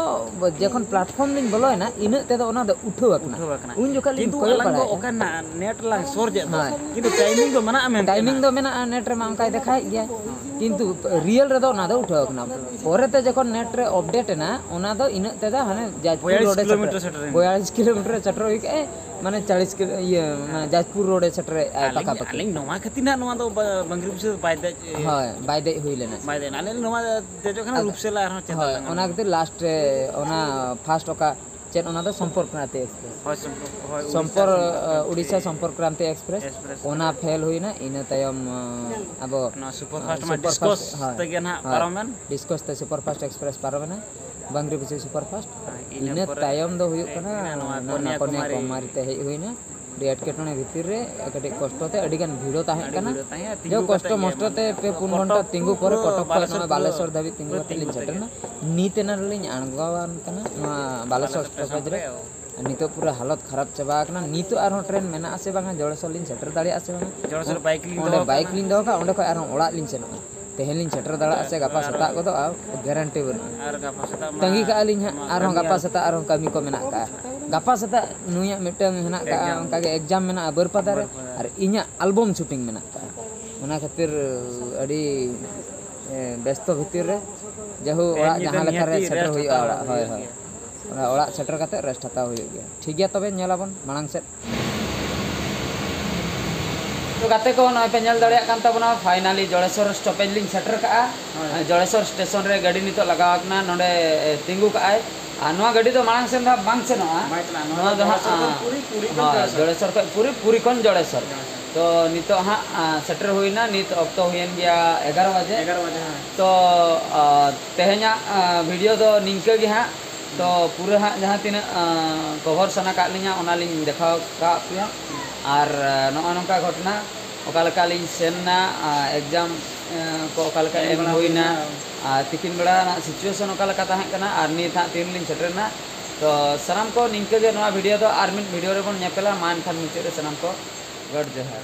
ᱡᱚᱠᱷᱚᱱ ᱯᱞᱟᱴᱯᱷᱚᱨᱢ ᱞᱤᱧ ᱵᱚᱞᱚᱭᱮᱱᱟ, ᱤᱱᱟᱹᱜ ᱛᱮᱫᱚ ᱚᱱᱟ ᱫᱚ ᱩᱴᱷᱟᱹᱣ ᱟᱠᱟᱱᱟ᱾ ᱩᱴᱷᱟᱹᱣ ᱟᱠᱟᱱᱟ᱾ ᱩᱱ ᱡᱚᱠᱷᱚᱱ ᱞᱤᱧ ᱠᱤᱱᱛᱩ ᱠᱚᱭᱚᱜ ᱟᱞᱟᱝ ᱫᱚ ᱵᱟᱲᱟᱭᱮᱫᱼᱟ᱾ ᱚᱠᱟ ᱨᱮᱱᱟᱜ ᱱᱮᱴ ᱞᱟᱝ ᱥᱚᱨᱪ ᱮᱫ ᱫᱚ, ᱦᱳᱭ᱾ ᱠᱤᱱᱛᱩ ᱴᱟᱭᱢᱤᱝ ᱫᱚ ᱢᱮᱱᱟᱜᱼᱟ ᱢᱮᱱᱛᱮ ᱴᱟᱭᱢᱤᱝ ᱱᱟᱜ᱾ ᱫᱚ ᱢᱮᱱᱟᱜᱼᱟ, ᱱᱮᱴ ᱨᱮᱢᱟ ᱚᱱᱠᱟᱭ ᱫᱮᱠᱷᱟᱣᱮᱫ ᱜᱮᱭᱟ᱾ ᱦᱳᱭ᱾ ᱠᱤᱱᱛᱩ ᱨᱤᱭᱮᱞ ᱨᱮᱫᱚ ᱚᱱᱟ ᱫᱚ ᱩᱴᱷᱟᱹᱣ ᱟᱠᱟᱱᱟ᱾ ᱯᱚᱨᱮᱛᱮ ᱡᱚᱠᱷᱚᱱ ᱱᱮᱴ ᱨᱮ ᱟᱯᱰᱮᱴ ᱮᱱᱟ, ᱚᱱᱟ ᱫᱚ ᱤᱱᱟᱹᱜ ᱛᱮᱫᱚ ᱦᱟᱱᱮ ᱡᱟᱡᱽᱯᱩᱨ ᱵᱚᱭᱟᱞᱤᱥ ᱨᱳᱰᱮ ᱠᱤᱞᱳᱢᱤᱴᱟᱨ ᱥᱮᱴᱮᱨ, ᱥᱮᱴᱮᱨ ᱮᱱᱟ᱾ ᱵᱚᱭᱟᱞᱤᱥ ᱠᱤᱞᱳᱢᱤᱴᱟᱨ ᱥᱮᱴᱮᱨ ᱦᱩᱭ ᱠᱮᱫᱼᱟᱭ, ᱢᱟᱱᱮ ᱪᱟᱞᱤᱥ ᱠᱤᱞᱳ, ᱤᱭᱟᱹ, ᱢᱟᱱᱮ ᱦᱮᱸ᱾ ᱡᱟᱡᱽᱯᱩᱨ ᱨᱳᱰᱮ ᱥᱮᱴᱮᱨᱮᱫᱼᱟᱭ ᱟᱹᱞᱤᱧ, ᱯᱟᱠᱟᱯᱟᱠᱤ᱾ ᱟᱹᱞᱤᱧ ᱱᱚᱣᱟ ᱠᱷᱟᱹᱛᱤᱨ ᱱᱟᱜ ᱱᱚᱣᱟ ᱫᱚ ᱵᱟ-, ᱵᱟᱝᱨᱤ ᱯᱩᱥᱤ ᱫᱚ ᱵᱟᱭ ᱫᱮᱡ, ᱦᱳᱭ, ᱵᱟᱭ ᱫᱮᱡ ᱦᱩᱭ ᱞᱮᱱᱟ᱾ ᱵᱟᱭ ᱫᱮᱡ ᱮᱱᱟ᱾ ᱟᱹᱞᱤᱧ ᱱᱚᱣᱟ ᱫᱮᱡᱚᱜ ᱠᱷᱟᱱ ᱟᱫᱚ, ᱨᱩᱯᱥᱟᱞᱟ ᱟᱨᱦᱚᱸ ᱪᱮᱛᱟᱱ ᱦᱳᱭ, ᱞᱟᱝ ᱚᱱᱟ ᱟᱬᱜᱚᱱᱟ᱾ ᱠᱷᱟᱹᱛᱤᱨ ᱞᱟᱥᱴ ᱨᱮ ᱚᱱᱟ ᱯᱷᱟᱥᱴ ᱚᱠᱟ ᱪᱮᱫ ᱚᱱᱟ ᱫᱚ ᱥᱚᱢᱯᱚᱨᱠ ᱠᱨᱟᱱᱛᱤ ᱮᱠᱥᱯᱨᱮᱥ᱾ ᱦᱳᱭ, ᱥᱚᱢᱯᱚᱨᱠ, ᱦᱳᱭ, ᱩᱲᱤᱥᱥᱟ ᱩᱲᱤᱥᱥᱟ ᱥᱚᱢᱯᱚᱨᱠ ᱥᱚᱢᱯᱚᱨᱠ ᱠᱨᱟᱱᱛᱤ ᱮᱠᱥᱯᱨᱮᱥ᱾ ᱮᱠᱥᱯᱨᱮᱥ᱾ ᱚᱱᱟ ᱯᱷᱮᱞ ᱦᱩᱭᱱᱟ, ᱤᱱᱟᱹ ᱛᱟᱭᱚᱢ, ᱟᱸ, ᱟᱵᱚ, ᱱᱚᱣᱟ ᱥᱩᱯᱟᱨ ᱟᱸ, ᱯᱷᱟᱥᱴ ᱢᱟ ᱥᱩᱯᱟᱨ ᱰᱤᱥᱠᱚᱥ ᱯᱷᱟᱥᱴ, ᱦᱳᱭ, ᱛᱮᱜᱮ ᱱᱟᱦᱟᱜ ᱦᱳᱭ, ᱯᱟᱨᱚᱢᱮᱱ᱾ ᱰᱤᱥᱠᱚᱥ ᱛᱮ ᱥᱩᱯᱟᱨ ᱯᱷᱟᱥᱴ ᱮᱠᱥᱯᱨᱮᱥ ᱯᱟᱨᱚᱢᱮᱱᱟ, ᱵᱟᱝᱨᱤ ᱯᱩᱥᱤ ᱥᱩᱯᱟᱨ ᱯᱷᱟᱥᱴ᱾ ᱦᱳᱭ, ᱤᱱᱟᱹ ᱤᱱᱟᱹ ᱯᱚᱨᱮ ᱛᱟᱭᱚᱢ ᱫᱚ ᱦᱩᱭᱩᱜ ᱦᱮᱡ ᱠᱟᱱᱟ ᱦᱩᱭᱱᱟ ᱱᱚᱣᱟ ᱱᱚᱣᱟ ᱠᱚᱱᱭᱟᱠᱩᱢᱟᱨᱤ᱾ ᱠᱚᱱᱭᱟᱠᱩᱢᱟᱨᱤ ᱛᱮ ᱦᱮᱡ ᱦᱩᱭᱱᱟ᱾ ᱟᱹᱰᱤ ᱮᱴᱠᱮᱴᱚᱬᱮ ᱵᱷᱤᱛᱤᱨ ᱨᱮ ᱠᱟᱹᱴᱤᱡ ᱠᱚᱥᱴᱚ ᱛᱮ ᱟᱹᱰᱤ ᱜᱟᱱ ᱵᱷᱤᱲ ᱦᱚᱸ ᱛᱟᱦᱮᱸ ᱟᱹᱰᱤ ᱠᱟᱱᱟ᱾ ᱵᱷᱤᱲ ᱦᱚᱸ ᱛᱟᱦᱮᱸ, ᱡᱮ ᱛᱤᱸᱜᱩ ᱠᱚᱥᱴᱚ ᱠᱟᱛᱮ ᱜᱮ, ᱢᱚᱥᱴᱚ ᱢᱟᱱᱮ, ᱛᱮ ᱯᱮ ᱯᱩᱱ ᱠᱚᱴᱚᱠ ᱜᱷᱚᱱᱴᱟ ᱛᱤᱸᱜᱩ ᱯᱚᱨᱮ ᱯᱩᱨᱟᱹ ᱠᱚᱴᱚᱠ ᱠᱷᱚᱱ ᱵᱟᱞᱮᱥᱚᱨ ᱱᱚᱜᱼᱚᱭ ᱯᱩᱨᱟᱹ ᱵᱟᱞᱮᱥᱚᱨ ᱫᱷᱟᱹᱵᱤᱡ ᱛᱤᱸᱜᱩ ᱯᱩᱨᱟᱹ ᱠᱟᱛᱮ ᱛᱤᱸᱜᱩ ᱞᱤᱧ ᱠᱟᱛᱮ ᱥᱮᱴᱮᱨ ᱜᱮ᱾ ᱮᱱᱟ᱾ ᱱᱤᱛ ᱮᱱᱟ ᱨᱮᱞᱤᱧ ᱟᱬᱜᱚᱣᱟᱱ ᱠᱟᱱᱟ ᱱᱚᱣᱟ ᱵᱟᱞᱮᱥᱚᱨ ᱵᱟᱞᱮᱥᱚᱨ ᱥᱴᱚᱯᱮᱡᱽ ᱥᱴᱮᱥᱚᱱ ᱨᱮ᱾ ᱨᱮ᱾ ᱱᱤᱛᱚᱜ ᱯᱩᱨᱟᱹ ᱦᱟᱞᱚᱛ ᱠᱷᱟᱨᱟᱯ ᱪᱟᱵᱟ ᱟᱠᱟᱱᱟ᱾ ᱱᱤᱛᱚᱜ ᱟᱨᱦᱚᱸ ᱴᱨᱮᱱ ᱢᱮᱱᱟᱜᱼᱟ ᱥᱮ ᱵᱟᱝᱟ, ᱡᱚᱲᱮᱥᱚᱨ ᱞᱤᱧ ᱥᱮᱴᱮᱨ ᱫᱟᱲᱮᱭᱟᱜᱼᱟ ᱥᱮ ᱵᱟᱝᱟ? ᱡᱚᱲᱮᱥᱚᱨ ᱵᱟᱭᱤᱠ ᱞᱤᱧ ᱚᱸᱰᱮ ᱫᱚᱦᱚ ᱵᱟᱭᱤᱠ ᱠᱟᱜᱼᱟ᱾ ᱞᱤᱧ ᱫᱚᱦᱚ ᱠᱟᱜᱼᱟ, ᱚᱸᱰᱮ ᱠᱷᱚᱱ ᱟᱨᱦᱚᱸ ᱚᱲᱟᱜ ᱞᱤᱧ ᱥᱮᱱᱚᱜᱼᱟ᱾ ᱛᱮᱦᱮᱧ ᱞᱤᱧ ᱥᱮᱴᱮᱨ ᱫᱟᱲᱮᱭᱟᱜᱼᱟ ᱥᱮ ᱜᱟᱯᱟ ᱟᱨ ᱥᱮᱛᱟᱜ ᱜᱚᱫᱚᱜᱼᱟ, ᱜᱮᱨᱮᱱᱴᱤ ᱵᱟᱹᱱᱩᱜᱼᱟ᱾ ᱟᱨ ᱜᱟᱯᱟ ᱥᱮᱛᱟᱜ ᱢᱟ ᱛᱟᱺᱜᱤ ᱠᱟᱜᱼᱟ ᱞᱤᱧ ᱦᱟᱸᱜ, ᱱᱚᱣᱟ ᱟᱨᱦᱚᱸ ᱠᱟᱹᱢᱤ ᱜᱟᱯᱟ ᱟᱨ ᱥᱮᱛᱟᱜ ᱟᱨᱦᱚᱸ ᱠᱟᱹᱢᱤ ᱠᱚ ᱢᱮᱱᱟᱜ ᱠᱟᱜᱼᱟ᱾ ᱜᱟᱯᱟ ᱥᱮᱛᱟᱜ ᱱᱩᱭᱟᱜ ᱢᱤᱫᱴᱟᱝ ᱦᱮᱱᱟᱜ ᱠᱟᱜᱼᱟ, ᱮᱠᱡᱟᱢ᱾ ᱚᱱᱠᱟᱜᱮ ᱮᱠᱡᱟᱢ ᱢᱮᱱᱟᱜᱼᱟ ᱵᱟᱹᱨᱯᱟᱫᱟ ᱨᱮ, ᱵᱟᱹᱨᱯᱟᱫᱟ ᱨᱮ᱾ ᱟᱨ ᱤᱧᱟᱹᱜ ᱟᱞᱵᱚᱢ ᱥᱩᱴᱤᱝ ᱢᱮᱱᱟᱜ ᱠᱟᱜᱼᱟ᱾ ᱚᱱᱟ ᱠᱷᱟᱹᱛᱤᱨ ᱟᱹᱰᱤ, ᱮ, ᱵᱮᱥᱛᱚ ᱵᱷᱤᱛᱤᱨ ᱨᱮ, ᱡᱟᱭᱦᱳᱠ, ᱛᱮᱦᱮᱧ ᱚᱲᱟᱜ ᱧᱤᱫᱟᱹ ᱡᱟᱦᱟᱸ ᱞᱮᱠᱟ ᱱᱤᱦᱟᱹᱛᱤ ᱨᱮ ᱨᱮᱥᱴ ᱨᱮᱥᱴ ᱦᱟᱛᱟᱣ ᱦᱩᱭᱩᱜᱼᱟ᱾ ᱦᱩᱭᱩᱜ ᱦᱳᱭ, ᱦᱳᱭ᱾ ᱜᱮᱭᱟ᱾ ᱚᱱᱟ ᱚᱲᱟᱜ ᱥᱮᱴᱮᱨ ᱠᱟᱛᱮ ᱨᱮᱥᱴ ᱦᱟᱛᱟᱣ ᱦᱩᱭᱩᱜ ᱜᱮᱭᱟ᱾ ᱴᱷᱤᱠ ᱜᱮᱭᱟ, ᱛᱚᱵᱮ ᱧᱮᱞ ᱟᱵᱚᱱ ᱢᱟᱲᱟᱝ ᱥᱮᱫ᱾ ᱛᱚ ᱜᱟᱛᱮ ᱠᱚ, ᱱᱚᱜᱼᱚᱭ ᱯᱮ ᱧᱮᱞ ᱫᱟᱲᱮᱭᱟᱜ ᱠᱟᱱ ᱛᱟᱵᱚᱱᱟ, finally ᱡᱚᱲᱮᱥᱚᱨ stoppage ᱞᱤᱧ ᱥᱮᱴᱮᱨ ᱠᱟᱜᱼᱟ᱾ ᱦᱳᱭ᱾ ᱡᱚᱲᱮᱥᱚᱨ ᱥᱴᱮᱥᱚᱱ ᱨᱮ ᱜᱟᱹᱰᱤ ᱱᱤᱛᱚᱜ ᱞᱟᱜᱟᱣ ᱟᱠᱟᱱᱟ, ᱱᱚᱰᱮ, ᱮ, ᱛᱤᱸᱜᱩ ᱠᱟᱜᱼᱟᱭ᱾ ᱟᱨ ᱱᱚᱣᱟ ᱜᱟᱹᱰᱤ ᱫᱚ ᱢᱟᱲᱟᱝ ᱥᱮᱱ ᱫᱚ ᱦᱟᱸᱜ ᱵᱟᱝ ᱥᱮᱱᱚᱜᱼᱟ᱾ ᱵᱟᱭ ᱪᱟᱞᱟᱜᱼᱟ᱾ ᱱᱚᱣᱟ ᱱᱚᱣᱟ ᱫᱚ ᱫᱚ ᱦᱟᱸᱜ, ᱡᱚᱲᱮᱥᱚᱨ ᱠᱷᱚᱱ ᱟ, ᱯᱩᱨᱤ, ᱯᱩᱨᱤ ᱠᱷᱚᱱ ᱦᱳᱭ, ᱡᱚᱲᱮᱥᱚᱨ᱾ ᱡᱚᱲᱮᱥᱚᱨ ᱠᱷᱚᱱ ᱯᱩᱨᱤ, ᱯᱩᱨᱤ ᱠᱷᱚᱱ ᱡᱚᱲᱮᱥᱚᱨ᱾ ᱡᱚᱲᱮᱥᱚᱨ᱾ ᱛᱚ ᱱᱤᱛᱚᱜ ᱦᱟᱸᱜ, ᱟ, ᱥᱮᱴᱮᱨ ᱦᱩᱭᱱᱟ, ᱱᱤᱛ ᱚᱠᱛᱚ ᱦᱩᱭᱮᱱ ᱜᱮᱭᱟ ᱮᱜᱟᱨᱚ ᱵᱟᱡᱮ᱾ ᱮᱜᱟᱨᱚ ᱵᱟᱡᱮ, ᱦᱮᱸ᱾ ᱛᱚ, ᱟ, ᱛᱮᱦᱮᱧᱟᱜ, ᱟ, video ᱫᱚ ᱱᱤᱝᱠᱟᱹ ᱜᱮ ᱦᱟᱸᱜ᱾ ᱛᱚ ᱯᱩᱨᱟᱹ ᱦᱟᱸᱜ ᱡᱟᱦᱟᱸ ᱛᱤᱱᱟᱹᱜ, ᱟ, cover ᱥᱟᱱᱟ ᱠᱟᱜ ᱞᱤᱧᱟ, ᱚᱱᱟ ᱞᱤᱧ ᱫᱮᱠᱷᱟᱣ ᱠᱟᱜ ᱯᱮᱭᱟ᱾ ᱟᱨ, ᱟ, ᱱᱚᱜᱼᱚ ᱱᱚᱝᱠᱟ ᱜᱷᱚᱴᱚᱱᱟ, ᱚᱠᱟ ᱞᱮᱠᱟ ᱞᱤᱧ ᱥᱮᱱ ᱱᱟ, ᱟ, exam, ᱟ, ᱠᱚ ᱚᱠᱟ ᱞᱮᱠᱟ ᱮᱢ ᱮᱢ ᱵᱟᱲᱟ ᱦᱩᱭᱱᱟ, ᱦᱩᱭᱱᱟ᱾ ᱟᱨ ᱛᱤᱠᱤᱱ ᱵᱮᱲᱟ ᱨᱮᱱᱟᱜ situation ᱚᱠᱟ ᱞᱮᱠᱟ ᱛᱟᱦᱮᱸ ᱠᱟᱱᱟ, ᱟᱨ ᱱᱤᱛ ᱦᱟᱸᱜ ᱛᱤᱱ ᱞᱤᱧ ᱥᱮᱴᱮᱨ ᱮᱱᱟ᱾ ᱛᱚ ᱥᱟᱱᱟᱢ ᱠᱚ ᱱᱤᱝᱠᱟᱹ ᱜᱮ ᱱᱚᱣᱟ video ᱫᱚ ᱟᱨ ᱢᱤᱫ video ᱨᱮᱵᱚᱱ ᱧᱮᱯᱮᱞᱟ᱾ ᱢᱟ ᱮᱱᱠᱷᱟᱱ ᱢᱩᱪᱟᱹᱫ ᱨᱮ ᱥᱟᱱᱟᱢ ᱠᱚ ᱜᱚᱰ ᱡᱚᱦᱟᱨ᱾